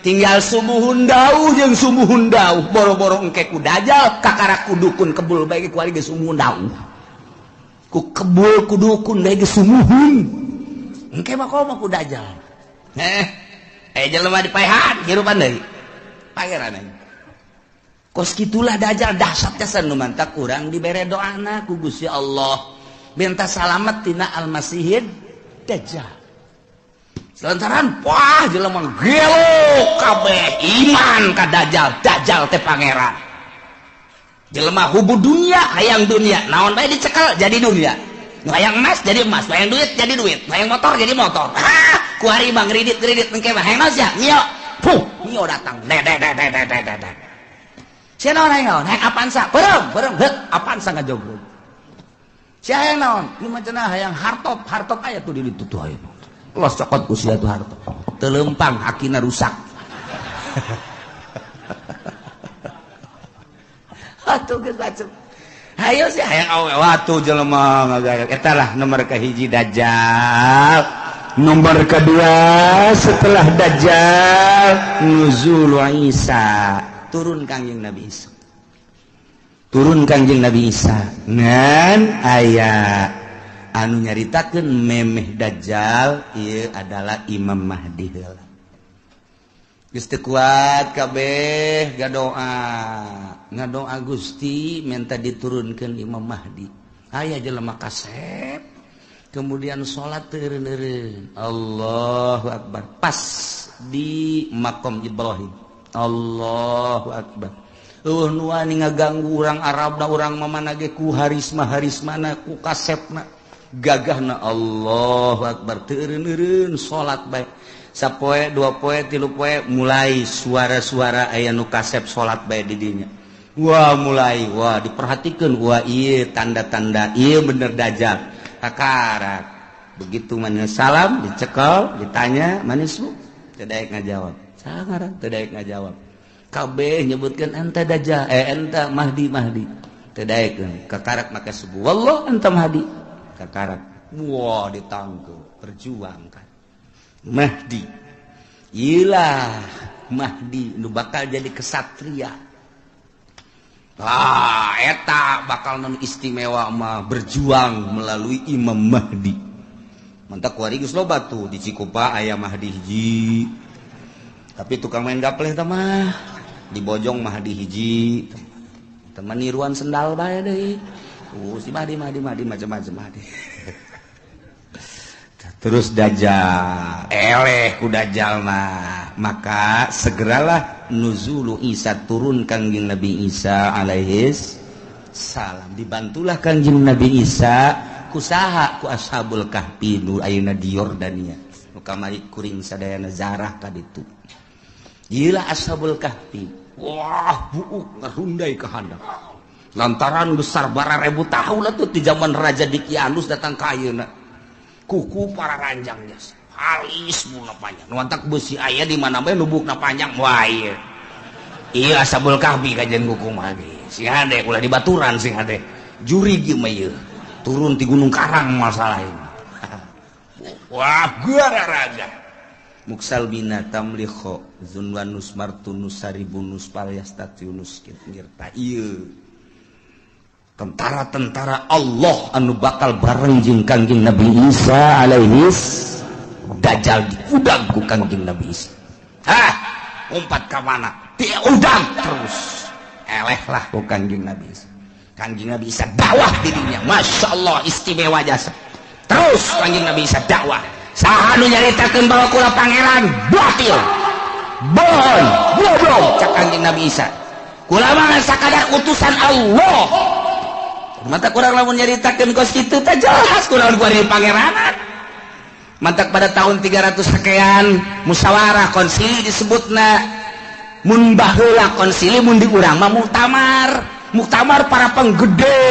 Tinggal sumuhun dauh jeung sumuhun dauh, boro-boro engke ku Dajjal kakara ku dukun kebul bae ku ari geus sumuhun dauh. Ku kebul ku dukun bae geus sumuhun. Engke mah komo ku Dajjal. Jelema dipaehan hirupan deui. Pangeran aing. Kos kitulah Dajjal dahsyat jasa nu mantak urang dibere doana ku Gusti Allah. Minta salamet tina Al-Masihid Dajjal. Selantaran wah jelema gelo kabeh iman ka Dajjal, Dajjal teh pangeran. Jelema hubu dunia, hayang dunia, naon bae dicekel jadi dunia. Nu hayang emas jadi emas, hayang duit jadi duit, hayang motor jadi motor. Ah, ku ari mah ngridit-ngridit engke mah hayang naon sia? Mio. Puh, mio datang. De de de de de de de. Sia naon hayang naon? Hayang Avanza, beureum, beureum, heuk, Avanza ngajogrog. Sia hayang naon? Nu mah cenah hayang hartop, hartop aya tuh di ditu tuh aya. Los cokot ku sia tuh hartop. Teu leumpang hakina rusak. Atuh geus bacem. Hayo sih hayang awe watu jelema ngagaya. Eta lah nomor kahiji Dajjal. Nomor kedua setelah Dajjal nuzul Isa, turun Kangjeng Nabi Isa. Turun Kangjeng Nabi Isa ngan aya anu nyaritakeun memeh Dajjal ieu adalah Imam Mahdi heula. Geus teu kuat kabeh gadoa, ngadoa Gusti minta diturunkeun Imam Mahdi. Aya jelema kasep kemudian salat teu eureun-eureun. Allahu akbar. Pas di makom Ibrahim. Allahu akbar. Eueuh nu wani ngaganggu urang Arabna urang mamana ge ku harisma-harismana ku kasepna. Gagahna Allahu akbar teu eureun-eureun salat bae. Sapoe, dua poe, tilu poe mulai suara-suara aya nu kasep salat bae di dinya. Wah mulai, wah diperhatikan, wah ieu tanda-tanda ieu bener Dajjal. Kakarak. Begitu manis salam dicekel, ditanya manismu, teu daek ngajawab. Sangaran teu daek ngajawab. Kabeh nyebutkeun anta Dajjal, anta Mahdi Mahdi. Teu daekeun. Kakarak maka subuh wallah anta Mahdi. Kakarak. Wah ditangkep, perjuangkan. Mahdi. Ilah Mahdi nu bakal jadi kesatria. Ah, eta bakal non istimewa mah berjuang melalui Imam Mahdi. Mantak kuari geus loba tuh di Cikupa aya Mahdi hiji. Tapi tukang main gapleh tah mah di Bojong Mahdi hiji. Teman niruan sendal bae deui. Si Mahdi Mahdi Mahdi macam-macam Mahdi. Terus Dajjal, eleh ku Dajjal mah. Maka segeralah nuzulu Isa, turun Kangjeng Nabi Isa alaihis salam. Dibantulah Kangjeng Nabi Isa kusaha ku Ashabul Kahfi nu ayeuna di Yordania. Nu kamari kuring sadayana zarah ka ditu. Gila Ashabul Kahfi. Wah, buuk ngarundai ka handap. Lantaran besar bara ribu tahun lah tuh di zaman Raja Dikianus datang ka ayeuna. Kuku para ranjang jasa halis bukna panjang nuantak besi aya di mana bae nu bukna panjang wah ieu ieu Ashabul Kahfi kajian kuku mah ge sing hade ulah dibaturan sing hade jurig ieu mah ieu turun ti Gunung Karang masalah ini wah gara raja muksal bina tamlikho zunwanus martunus saribunus palyastatiunus ngirta ieu tentara-tentara Allah anu bakal bareng jeung Kangjeng Nabi Isa alaihis Dajjal diudang ku Kangjeng Nabi Isa. Hah, umpat ka mana? Diudang terus. Eleh lah ku Kangjeng Nabi Isa. Kangjeng Nabi Isa dakwah dirinya, Masya Allah istimewa jasa. Terus Kangjeng Nabi Isa dakwah. Saha nu nyaritakeun bahwa kula pangeran batil. Bohong, goblok cak Kangjeng Nabi Isa. Kula mah sakadar utusan Allah. Mata kurang lamun nyaritakeun kos kitu teh jelas kurang gua di pangeranan. Mantak pada tahun 300 sekian musyawarah konsili disebutna. Mun baheula konsili mun di urang mah muktamar. Muktamar para penggede.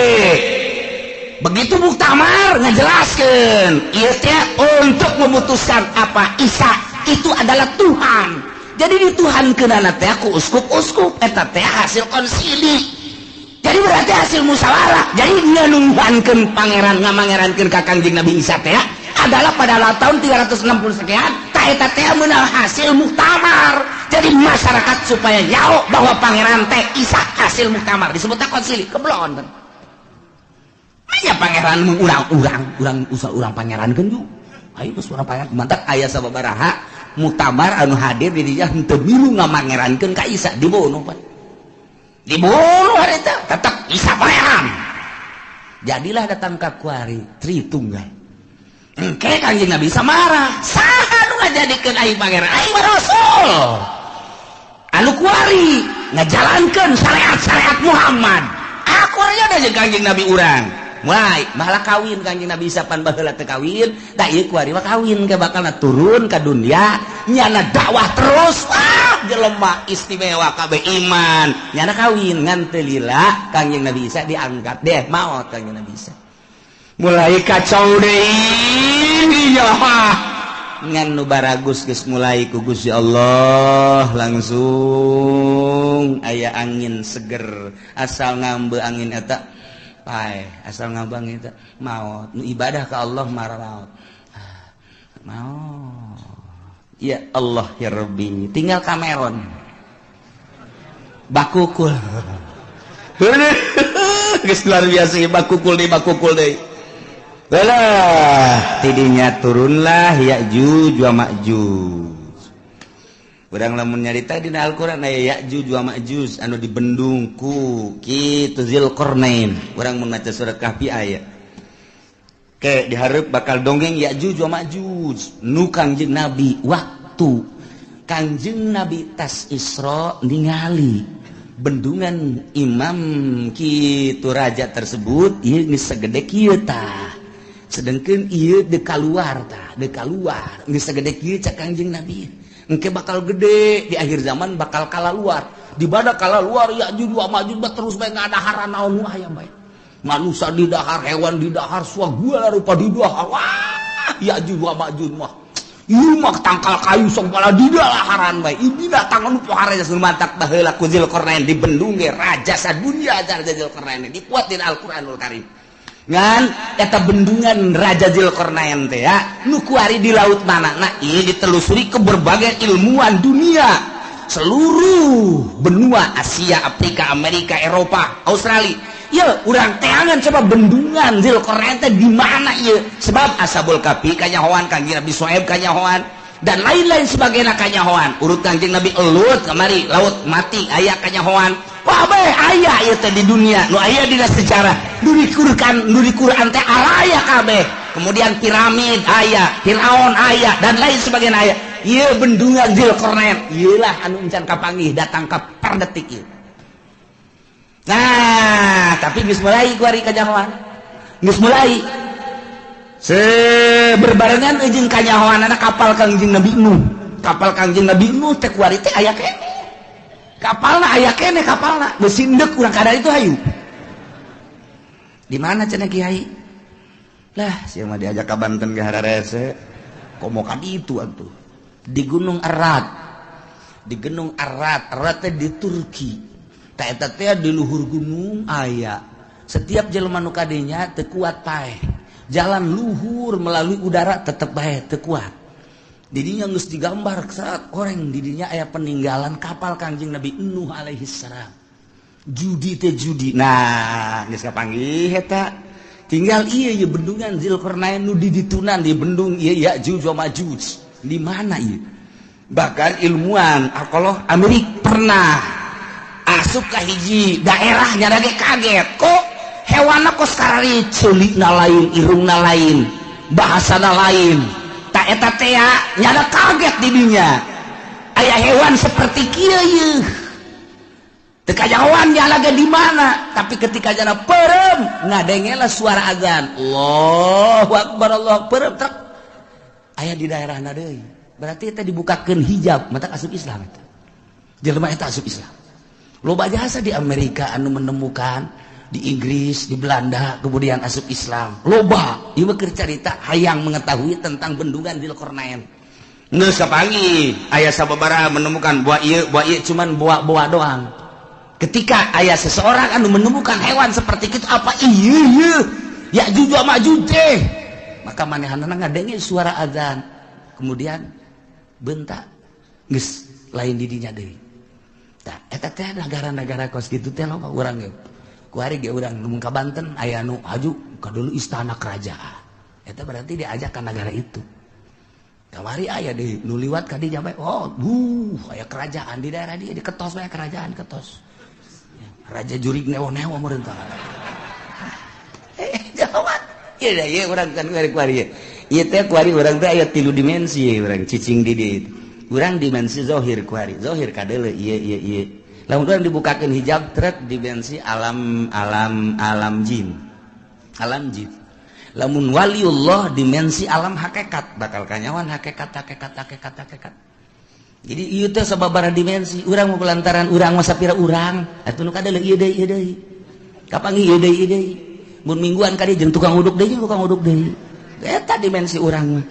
Begitu muktamar ngajelaskeun ieu teh untuk memutuskan apa Isa itu adalah Tuhan. Jadi dituhankeunana teh ku uskup-uskup eta teh hasil konsili. Jadi berarti hasil musyawarah. Jadi ngenuhankeun pangeran ngamangerankeun ka Kangjeng Nabi Isa teh adalah pada tahun 360 sekian ta eta teh meunang hasil muktamar. Jadi masyarakat supaya nyaho bahwa pangeran teh Isa hasil muktamar disebutna konsili. Keblon. Manya pangeran mun urang-urang urang usah urang pangerankeun ju. Ayo geus urang pangeran mantak aya sababaraha muktamar anu hadir di dinya henteu milu ngamangerankeun ka Isa dibunuh pan. Dibunuh hari itu tetap Isa pangeran. Jadilah datang ka kuari Tritunggal. Engke Kangjeng Nabi Isa marah. Saha nu ngajadikeun aing pangeran? Aing mah rasul. Anu kuari ngajalankeun syariat-syariat Muhammad. Aku aja jeung Kangjeng Nabi urang. Mulai malah kawin Kangjeng Nabi Isa pan baheula teu kawin, da ieu kuari mah kawin ke bakalna turun ka dunia, nyana dakwah terus. Wah, jelema istimewa kabeh iman. Nyana kawin ngan teu lila Kangjeng Nabi Isa diangkat deh maot Kangjeng Nabi Isa. Mulai kacau deui ya. Ngan nu baragus geus mulai ku Gusti Allah langsung aya angin seger asal ngambe angin eta pae asal ngabang eta maot nu ibadah ka Allah marah maot ya Allah ya Rabbi tinggal Cameron bakukul geus luar biasa bakukul deui Balah tidinya turunlah Ya'juj wa Ma'juj. Urang lamun nyarita dina Al-Qur'an aya Ya'juj wa Ma'juj anu dibendung ku kitu Zulqarnain. Urang mun maca surat Kahfi aya. Ke dihareup bakal dongeng Ya'juj wa Ma'juj nu Kangjeng Nabi waktu Kangjeng Nabi tas Isra ningali bendungan imam kitu raja tersebut ieu geus sagede kieu tah. Sedangkan ieu dek kaluar tah, dek kaluar geus sagede kieu cak Kangjeng Nabi. Engke bakal gede di akhir zaman bakal kalaluar. Di mana kalaluar Ya'juj wa Ma'juj terus bae ngadaharan naon nu aya bae. Manusia didahar, hewan didahar, segala rupa didahar. Wah, Ya'juj wa Ma'juj mah. Ieu mah tangkal kayu sok pala didalaharan bae. Ieu binatang anu pohara geus mantak baheula ku Zulqarnain dibendung ge raja sadunya raja Zulqarnain dipuat dina Al-Qur'anul Karim. Ngan eta bendungan Raja Zulqarnain teh ya nu kuari di laut mana nah ieu ditelusuri ke berbagai ilmuwan dunia. Seluruh benua Asia, Afrika, Amerika, Eropa, Australia. Ieu urang teangan coba bendungan Zulkarnain teh di mana ieu? Sebab Ashabul Kahfi kanyahoan, Kangjeng Nabi Syuaib kanyahoan, dan lain-lain sebagainya kanyahoan. Urut Kangjeng Nabi Lut kamari laut mati aya kanyahoan. Kabeh aya ieu teh di dunia, nu aya dina sejarah. Nu di Quran, nu di Quran teh araya kabeh. Kemudian piramid aya, Firaun aya, dan lain sebagainya aya. Ieu bendungan Zulkarnain, ieu lah anu encan kapanggih datang ka per detik ieu. Nah, tapi geus mulai kuari kanyahoan. Geus mulai. Se berbarengan jeung kanyahoanana kapal Kangjeng Nabi Nuh. Kapal Kangjeng Nabi Nuh teh kuari teh aya keneh. Kapalna aya keneh kapalna. Geus sindek urang kada itu hayu. Di mana cenah kiai? Lah, sia mah diajak ka Banten ge hararese. Komo ka ditu atuh. Di Gunung Erat. Di Gunung Erat, Erat teh di Turki. Tah eta teh di luhur gunung aya. Setiap jelema nu kadinya teu kuat paeh. Jalan luhur melalui udara tetep bae teu kuat. Didinya geus digambar saat orang didinya aya peninggalan kapal Kangjeng Nabi Nuh alaihi salam. Judi teh judi. Nah, geus kapanggih eta. Tinggal ieu ye bendungan Zulkarnain nu di ditunan di bendung ieu Ya'juj wa Ma'juj. Di mana ieu? Bahkan ilmuwan arkeolog Amerika pernah asup ka hiji daerah nyana ge kaget kok hewanna kos karari ceulikna lain, irungna lain, bahasana lain. Tak eta teh nyana kaget di dinya. Aya hewan seperti kieu ieu. Teu kajahoan nyala ge di mana, tapi ketika jana peureum ngadengela suara azan. Allahu akbar, Allahu akbar, trek. Aya di daerahna deui. Berarti eta dibukakeun hijab, mata asup Islam eta. Jelema eta asup Islam. Loba jasa di Amerika anu menemukan, di Inggris, di Belanda, kemudian asup Islam. Loba, ieu mah keur carita hayang mengetahui tentang bendungan Zulkarnain. Geus kapanggih, aya sababaraha menemukan buah ieu, buah ieu cuman buah-buah doang. Ketika aya seseorang anu menemukan hewan seperti itu, apa ieu ieu? Ya'juj wa Ma'juj teh. Maka manehanana ngadenge suara azan. Kemudian bentak geus lain di dinya deui. Tah eta teh negara-negara kos kitu teh loba urang ge. Kuari ge urang mun ka Banten aya nu haju ka dulu istana kerajaan. Eta berarti diajak ka negara itu. Kamari aya di nu liwat ka dinya bae. Oh, duh, aya kerajaan di daerah dia diketos bae kerajaan ketos. Raja jurig newo-newo meureun tah. Jawab. Ieu da ieu urang kan kuari-kuari ieu. Ieu teh kuari urang teh aya 3 dimensi urang cicing di dieu. Urang dimensi zahir kuari. Zahir kadeuleu ieu ieu ieu. Lamun urang dibukakeun hijab trek dimensi alam alam alam jin. Alam jin. Lamun waliullah dimensi alam hakikat, bakal kanyawan hakikat hakikat hakikat hakikat. Jadi ieu teh sababaraha dimensi, urang mah lantaran urang mah sapira urang, atuh nu kadeuleu ieu deui ieu deui. Kapanggih ieu deui ieu deui. Mun mingguan ka dieu jeung tukang uduk deui jeung tukang uduk deui. Eta dimensi urang mah.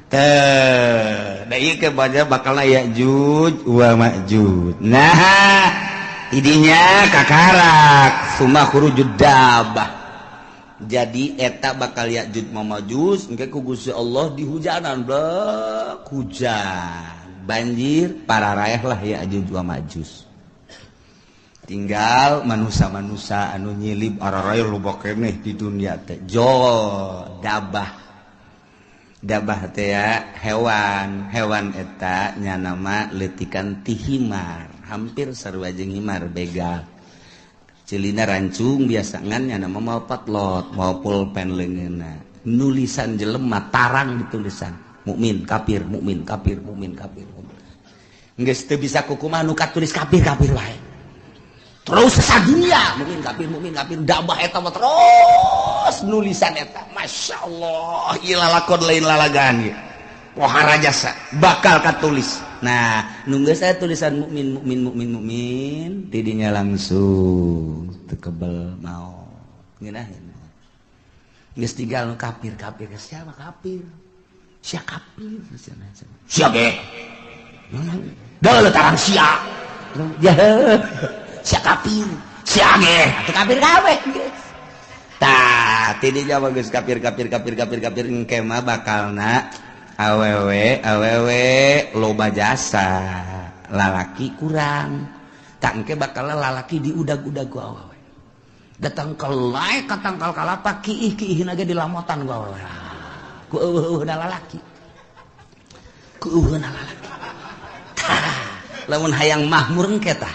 Teh, da ieu ke baca bakalna Ya'juj wa Ma'juj. Nah, idinya kakarak summa khurujud dabah. Jadi eta bakal Ya'juj wa Ma'juj engke ku Gusti Allah dihujanan blek hujan. Banjir para rayah lah Ya'juj wa Ma'juj. Tinggal manusia-manusia anu nyilib ararayah loba keneh di dunia teh. Jo dabah. Dabah teh ya hewan, hewan eta nya nama leutikan ti himar, hampir sarua jeung himar begal. Celina rancung biasa ngan nya nama mau patlot, mau pulpen leungeunna. Nulisan jelema tarang ditulisan. Mukmin kafir, mukmin kafir, mukmin kafir. Geus teu bisa kukumaha nu katulis kafir kafir wae. Terus sadunia mukmin kafir dabah eta mah terus nulisan eta. Masya Allah, ieu lalakon lain lalagaan ieu. Pohara jasa bakal katulis. Nah, nu geus aya tulisan mukmin mukmin mukmin mukmin tidinya langsung teu kebel maot. Ngeunaheun. Geus tinggal nu kafir kafir siapa kafir? Sia kafir sia ge. Deuleu tarang sia. Ya sia kafir, sia ge, atuh kafir kabeh geus. Tah, tidinya mah geus kafir kafir kafir kafir kafir engke mah bakalna awewe awewe loba jasa. Lalaki kurang. Tak engke bakal lalaki diudag-udag ku awewe. Datang ke lae ka tangkal kalapa kiih-kiihna ge dilamotan ku awewe. Ku eueuhna lalaki. Ku eueuhna lalaki. Tah, lamun hayang mahmur engke tah.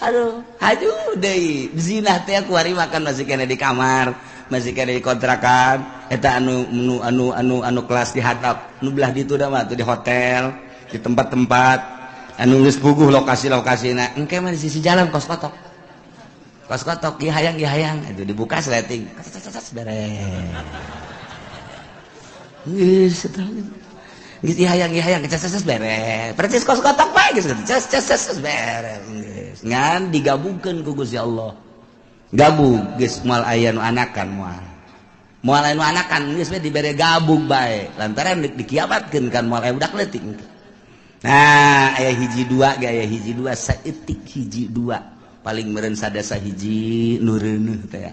Aduh, aduh deui zina teh kuari makan masih kene di kamar, masih kene di kontrakan, eta anu anu anu anu kelas di hatap, nu belah ditu da mah tuh di hotel, di tempat-tempat anu geus puguh lokasi-lokasina. Engke mah di sisi jalan kos kotok. Kos kotok ieu hayang ieu hayang, itu dibuka sleting. Beres. Geus eta. Geus ieu hayang ieu hayang, ces beres. Percis kos kotok bae geus ces ces beres. Geus ngan digabungkeun ku Gusti Allah. Gabung geus moal aya nu anakan moal. Moal aya nu anakan geus we dibere gabung bae. Lantaran dikiamatkeun kan moal aya budak leutik. Nah, aya hiji dua ge aya hiji dua saeutik hiji dua. Paling meureun sadasa hiji nu reuneuh teh.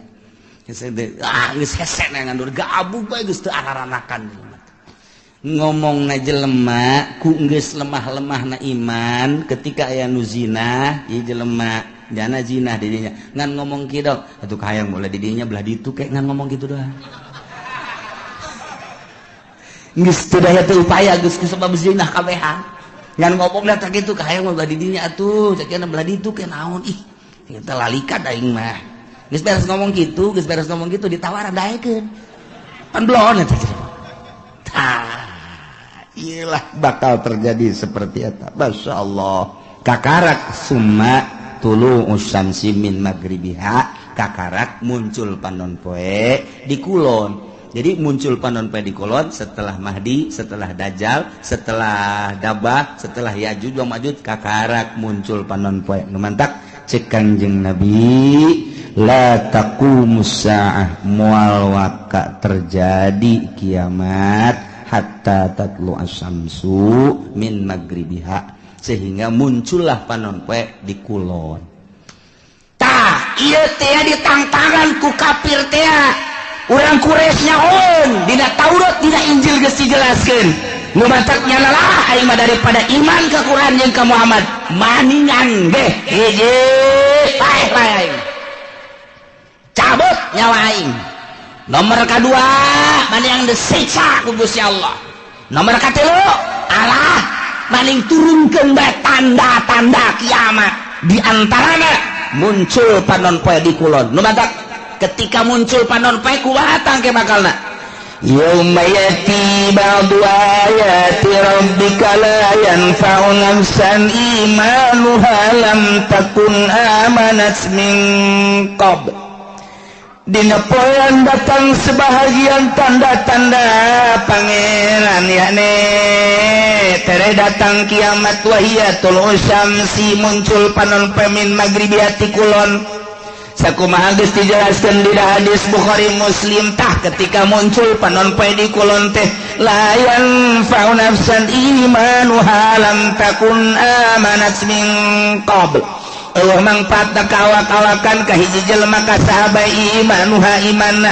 Geus ah geus hese neangan gabung bae geus teu araranakan. Ngomong na jelema ku geus lemah-lemah na iman ketika aya nu zina ieu jelema jana zina di dinya ngan ngomong kieu atuh kahayang boleh di dinya belah ditu kayak ngan ngomong kitu doang geus teu daya teu upaya geus kusabab zina kabehan ngan ngomong da tah kitu kahayang belah di dinya atuh sakieu belah ditu ke naon ih kita lalikan aing mah geus beres ngomong kitu geus beres ngomong kitu ditawaran daekeun pan belon eta tah iyalah bakal terjadi seperti eta. Masya Allah. Kakarak summa tulu usyamsi min magribiha. Kakarak muncul panon poe di kulon. Jadi muncul panon poe di kulon setelah Mahdi, setelah Dajjal, setelah Dabah, setelah Yajuj wa Majuj, kakarak muncul panon poe. Nu mantak cek Kangjeng Nabi la taqumus saah moal waka terjadi kiamat hatta tatlu asyamsu min magribiha, sehingga muncullah panon poe di kulon. Tah ieu teh ditangtangan ku kafir teh urang Quraisy nyaon dina Taurat dina Injil geus dijelaskeun nu mantak nyalalah aing mah daripada iman ka Quran jeung ka Muhammad maningan ge hiji paeh bae aing cabut nyawa aing. Nomor kedua maning disiksa ku Gusti Allah. Nomor katilu Allah maning turunkeun bae tanda-tanda kiamat. Di antarana muncul panon poe di kulon. Nu mantak ketika muncul panon poe kumaha tangke bakalna? Yauma yati ba'du ayati rabbika la yanfa'u nafsan imanuha lam takun amanat min qabl. Dina poean datang sebahagian tanda-tanda pangeran yakni tere datang kiamat wahiyatul usyamsi muncul panon pemin magribiati kulon. Sakumaha geus dijelaskeun di hadis Bukhari Muslim tah ketika muncul panon poe di kulon teh la yanfa'u nafsan imanuha lam takun amanat min qabl. Allah mangfaat kawak-awakan ka hiji jelema ka sahabat imanuha imanna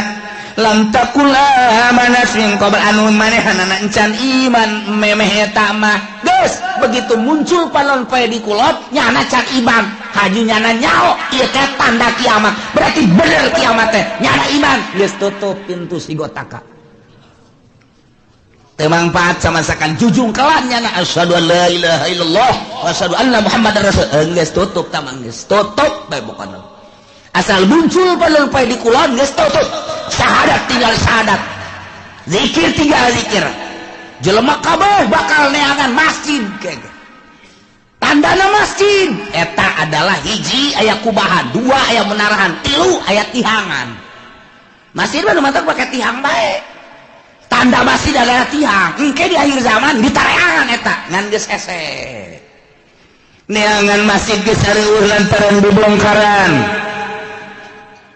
lam takul amanat min qabl anu manehanana encan iman memeh eta mah geus begitu muncul panon poe di kulot nyana can iman haju nyana nyao ieu teh tanda kiamat berarti bener kiamat teh nyana iman geus tutup pintu sigotaka teu mangfaat samasakan jujung kelan nyana asyhadu an la ilaha illallah wa asyhadu anna muhammadar rasul geus tutup tamang geus tutup bae pokona asal muncul panon poe di kulon geus tutup syahadat tinggal syahadat zikir tinggal zikir jelema kabeh bakal neangan masjid kege tandana masjid eta adalah hiji aya kubahan dua aya menarahan tilu aya tihangan masjid mah nu mantak pake tihang bae tanda masjid adalah tiang engke di akhir zaman ditareangan eta ngan geus hese neangan masjid geus areueuh lantaran dibongkaran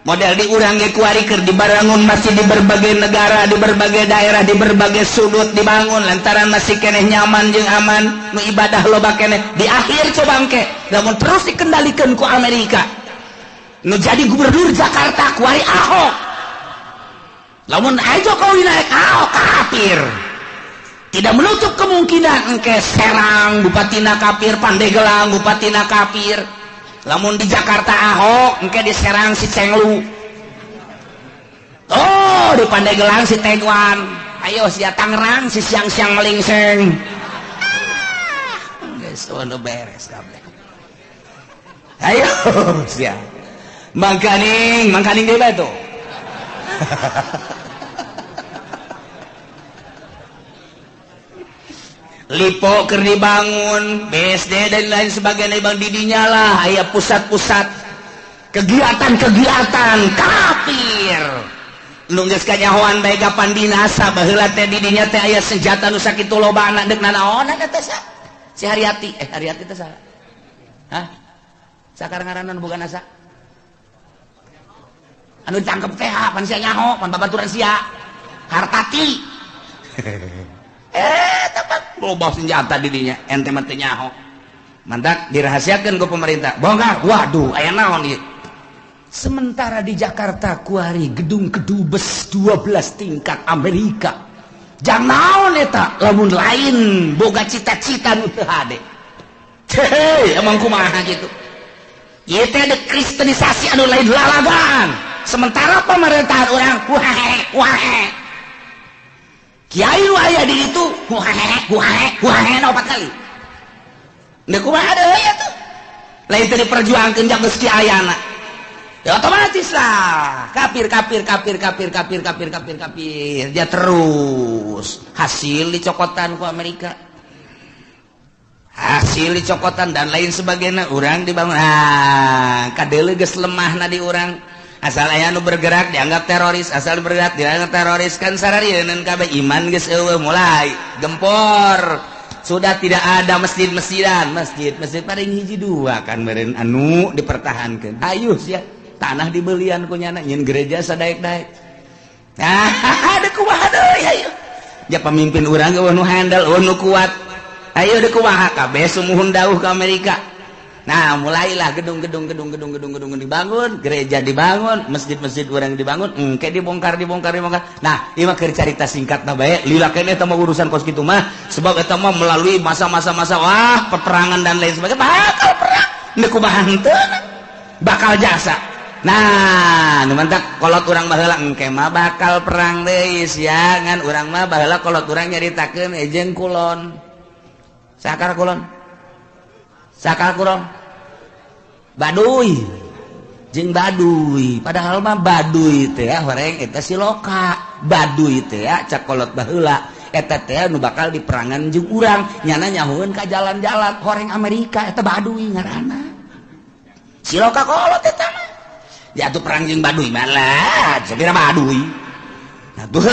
model di urang ge kuari keur dibarangun masjid di berbagai negara di berbagai daerah di berbagai sudut dibangun lantaran masih keneh nyaman jeung aman nu ibadah loba keneh di akhir coba engke lamun terus dikendalikeun ku Amerika nu jadi gubernur Jakarta kuari Ahok lamun aja Jokowi naik Ahok kafir Tidak menutup kemungkinan engke Serang bupatina kafir, Pandeglang bupatina kafir. Lamun di Jakarta Ahok, engke di Serang si Cenglu. Oh, di Pandeglang si Tegwan. Ayo sia Tangerang si siang-siang melingseng. Geus ono beres kabeh. Ayo sia. Mangkaning, mangkaning deui bae tuh. Lipo keur dibangun, BSD dan lain sebagainya bang didinya lah aya pusat-pusat kegiatan-kegiatan kafir. Nu geus kanyahoan bae kapan binasa baheula teh didinya teh aya senjata nu sakitu lobana deuk nanaonan eta teh si Haryati, Haryati teh saha? Hah? Sakar ngaranna nu boga nasa? Anu ditangkep teh pan sia nyaho, pan babaturan sia. Hartati. Tepat loba senjata didinya ente mah teu nyaho. Mantak dirahasiakeun ku pemerintah. Bongkar. Waduh, aya naon ieu? Sementara di Jakarta kuari gedung kedubes 12 tingkat Amerika. Jang naon eta lamun lain boga cita-cita nu teu hade. Hei, emang kumaha kitu? Ieu teh ada kristenisasi anu lain lalagaan. Sementara pemerintahan urang wae wae. Kiai nu aya di ditu wae wae wae opat kali. Deuk kumaha deui atuh? Lain teh diperjuangkeun jang geus kiayana. Ya otomatis lah kafir kafir kafir kafir kafir kafir kafir kafir dia terus hasil dicokotan ku Amerika, hasil dicokotan dan lain sebagainya. Urang dibangun, ah kadeuleu geus lemahna di urang. Asal aya nu bergerak dianggap teroris, asal bergerak dianggap teroris kan sararieun kabeh iman geus eueuh mulai gempor. Sudah tidak ada masjid-masjidan, masjid-masjid paling hiji dua kan meureun anu dipertahankeun. Ayo sia tanah dibelian ku nyana nyin gereja sadaek-daek. Nah, deuk kumaha deui ayo. Ya pemimpin urang eueuh nu handal, eueuh nu kuat. Ayo deuk kumaha kabeh sumuhun dauh ka Amerika. Nah, mulailah gedung-gedung gedung-gedung gedung-gedung dibangun, gereja dibangun, masjid-masjid urang dibangun, engke dibongkar dibongkar dibongkar. Nah, ieu mah keur carita singkatna bae, lila keneh eta mah urusan kos kitu mah, sebab eta mah melalui masa-masa masa wah peperangan dan lain sebagainya, bakal perang. Deuk kumaha henteu bakal jasa. Nah, nu mantak kolot urang baheula engke mah bakal perang deui sia, ngan urang mah baheula kolot urang nyaritakeun jeung kulon. Sakar kulon. Sakar kulon. Baduy. Jeung Baduy, padahal mah Baduy teh horeng eta siloka. Baduy teh cak kolot baheula eta teh nu bakal diperangan jeung urang, nyana nyahoeun ka jalan-jalan horeng Amerika eta Baduy ngaranna. Siloka kolot eta mah. Ya atuh perang jeung Baduy mah lah, sabira Baduy. Nah tuh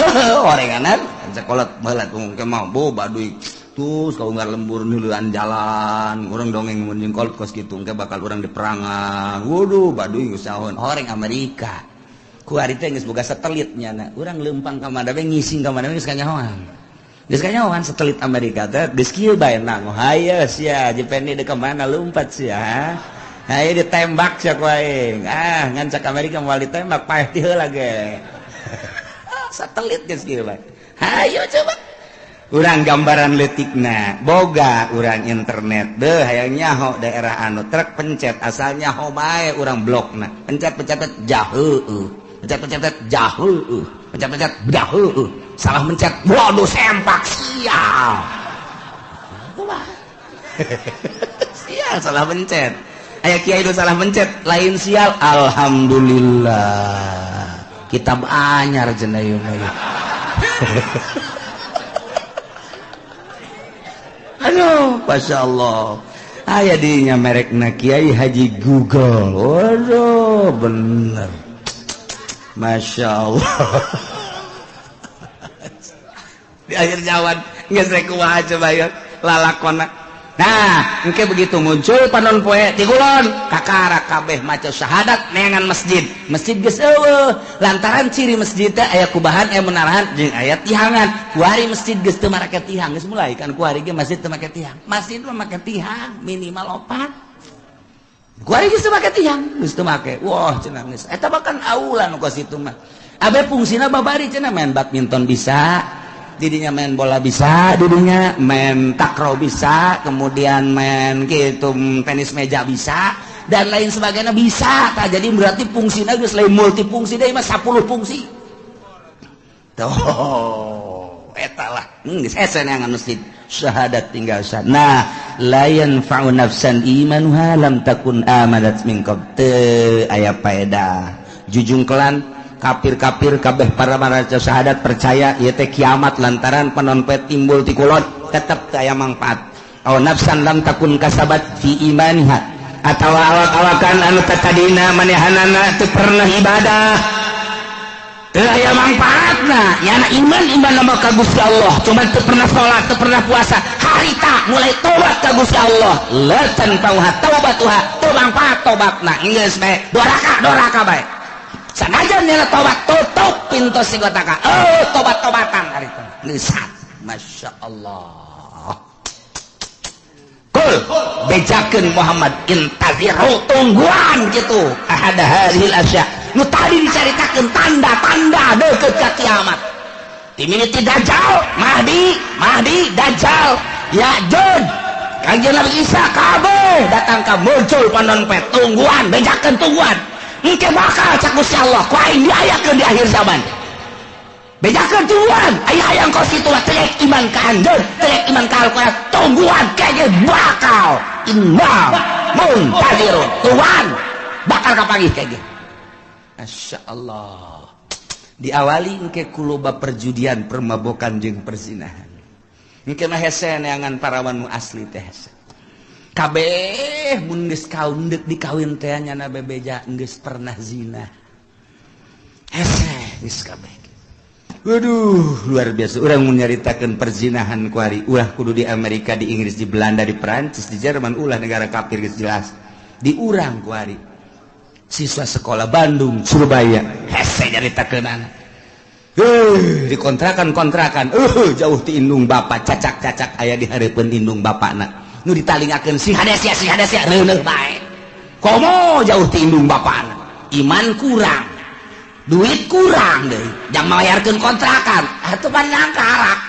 horenganan cak kolot baheula tuh engke mah bo Baduy. Terus kau nggak lembur nuluan jalan, orang dongeng mun jeung kolot kos kitu engke bakal urang diperangan. Waduh, Baduy geus saon horeng Amerika. Ku ari teh geus boga satelit nyana. Urang leumpang ka mana we ngising ka mana we geus kanyahoan. Geus kanyahoan satelit Amerika teh geus kieu bae nang. Hayo sia, Jepeni deuk ka mana lumpat sia. Hayo ditembak sia ku aing. Ah, ngan cak Amerika moal ditembak paeh ti heula ge. Satelit geus kieu bae. Hayo coba. Urang gambaran leutikna boga urang internet deh hayang nyaho daerah anu truk pencet asal nyaho bae urang blokna pencet pencet jaheueuh pencet pencet jaheueuh pencet pencet jaheueuh salah mencet waduh sempak sial kumaha sial salah mencet aya kiai nu salah mencet lain sial alhamdulillah kitab anyar cenah ieu mah. Aduh, Masya Allah. Aya dinya merekna Kiai Haji Google. Waduh, bener. Masya Allah. Di akhir zaman geus rek kumaha coba ya lalakona. Nah, engke begitu muncul panon poe ti kulon, kakara kabeh maca syahadat neangan masjid. Masjid geus eueuh, lantaran ciri masjid teh aya kubahan, aya menarahan jeung aya tihangan. Kuari masjid geus teu marake tihang, geus mulai kan kuari ge masjid teu make tihang. Masjid mah make tihang minimal 4. Kuari geus teu make tihang, geus teu make. Wah, cenah geus. Eta bahkan aula nu kos itu mah. Abe fungsina babari cenah main badminton bisa. Didinya main bola bisa, didinya main takraw bisa, kemudian main gitu tenis meja bisa, dan lain sebagainya bisa. Tah, jadi berarti fungsinya geus lain multifungsi deui mah 10 fungsi. Tuh, eta lah. Geus hese neangan masjid. Syahadat tinggal sah. Nah, la yanfa'u nafsan imanuha lam takun amanat min qabl. Teu aya paedah. Jujungkelan kafir-kafir kabeh para maraca syahadat percaya ieu teh kiamat lantaran panonpet timbul ti kulon tetep teu aya mangfaat. Aw nafsan lam takun kasabat fi imaniha atawa awak-awakan anu tatadina manehanana teu pernah ibadah teu aya mangfaatna. Nyana iman iman nama ka Gusti Allah, cuman teu pernah salat, teu pernah puasa, harita mulai tobat ka Gusti Allah, la tanfa'uha taubatuha, teu mangfaat tobatna. Geus bae doraka bae. Sanajan nyana tobat tutup pintu sigotaka. Oh, tobat-tobatan harita. Geus Masya Allah. Kul bejakeun Muhammad intaziru tungguan gitu ahada hadhil asya. Nu tadi dicaritakeun tanda-tanda deukeut ka kiamat. Timimiti Dajjal, Mahdi, Mahdi, Dajjal, Ya'juj, Kangjeng Nabi Isa kabeh datang ka muncul panonpet tungguan, bejakeun tungguan. Engke bakal cak Gusti Allah ku aing diayakeun di akhir zaman. Bejakeun tungguan, aya hayang kos kitu mah teu iman ka anjeun, teu iman ka Al-Qur'an, tungguan kege bakal inna muntazirun. Tungguan bakal kapanggih kege. Masya Allah. Diawali engke ku loba perjudian, permabokan jeung perzinahan. Engke mah hese neangan parawan nu asli teh hese. Kabeh mun geus kaum deuk dikawin teh nyana bebeja geus pernah zina. Hese geus kabeh. Waduh, luar biasa. Urang mun nyaritakeun perzinahan kuari, ulah kudu di Amerika, di Inggris, di Belanda, di Perancis, di Jerman, ulah negara kafir geus jelas. Di urang kuari. Siswa sekolah Bandung, Surabaya, hese nyaritakeunana. Di kontrakan-kontrakan, jauh ti indung bapak, cacak-cacak aya di hareupeun indung bapakna. Nu ditalingakeun sing hade sia reuneuh bae. Komo jauh ti indung bapakna. Iman kurang, duit kurang deui, jang mayarkeun kontrakan, atuh pan nangkarak.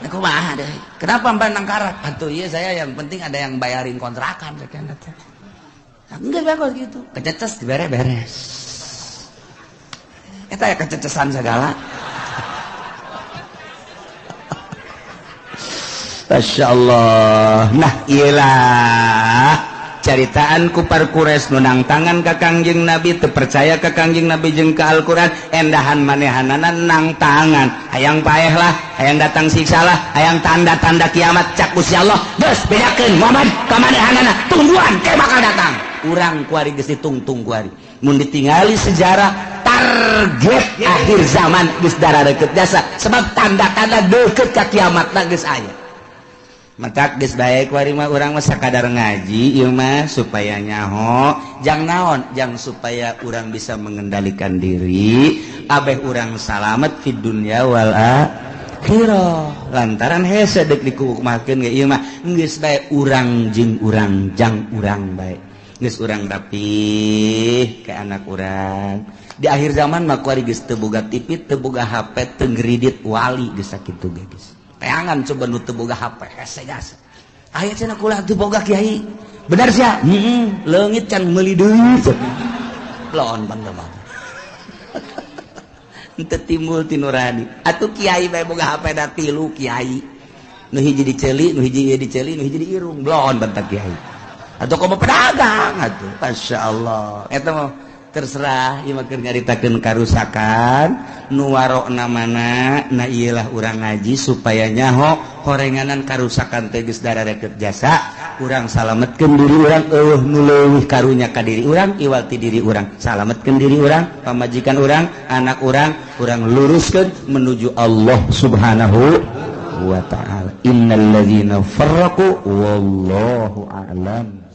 Nah, kumaha deui? Kenapa pan nangkarak? Atuh ieu saya yang penting ada yang bayarin kontrakan sakieu teh. Enggak bagus gitu. Kececes dibere beres. Eta ya kececesan segala. Masya Allah. Nah, iyalah caritaan kupar kures nunang tangan ka Kangjeng Nabi, teu percaya ka Kangjeng Nabi jeung ka Al-Qur'an, endahan manehanana nang tangan. Hayang paeh lah, hayang datang siksa lah, hayang tanda-tanda kiamat cak Gusti Allah. Geus bedakeun Muhammad ka manehanana, tungguan ke bakal datang. Urang kuari geus ditungtung kuari. Mun ditingali sejarah target akhir zaman geus darareukeup jasa, sebab tanda-tanda deukeut ka kiamatna geus aya. Matak geus bae kuari mah urang mah sakadar ngaji ieu mah supaya nyaho, jang naon, jang supaya urang bisa mengendalikan diri, abeh urang salamet fid dunya wal akhirah. Lantaran hese deuk dikukumakeun ge ieu mah geus bae urang jeung urang jang urang bae. Geus urang rapih ke anak urang. Di akhir zaman mah kuari geus teu boga TV, teu boga HP, teu ngredit wali geus sakitu ge geus. Teangan coba nu teu boga HP hese jasa. Aya cenah kula teu boga kiai. Bener sia? Heeh, leungit can meuli deui. Lon pan mah. Henteu timbul ti nurani. Atuh kiai bae boga HP da tilu kiai. Nu hiji diceuli, nu hiji ieu diceuli, nu hiji diirung. Blon bentak kiai. Atau komo pedagang atuh. Masya Allah. Eta mah terserah ieu mah keur nyaritakeun karusakan nu warokna mana. Nah ieulah urang ngaji supaya nyaho horenganan karusakan teh geus darareukeup jasa. Urang salametkeun diri urang, eueuh nu leuwih karunya ka diri urang, iwal ti diri urang. Salametkeun diri urang, pamajikan urang, anak urang, urang luruskeun menuju Allah Subhanahu wa ta'ala. Innal ladzina farraqu wallahu a'lam.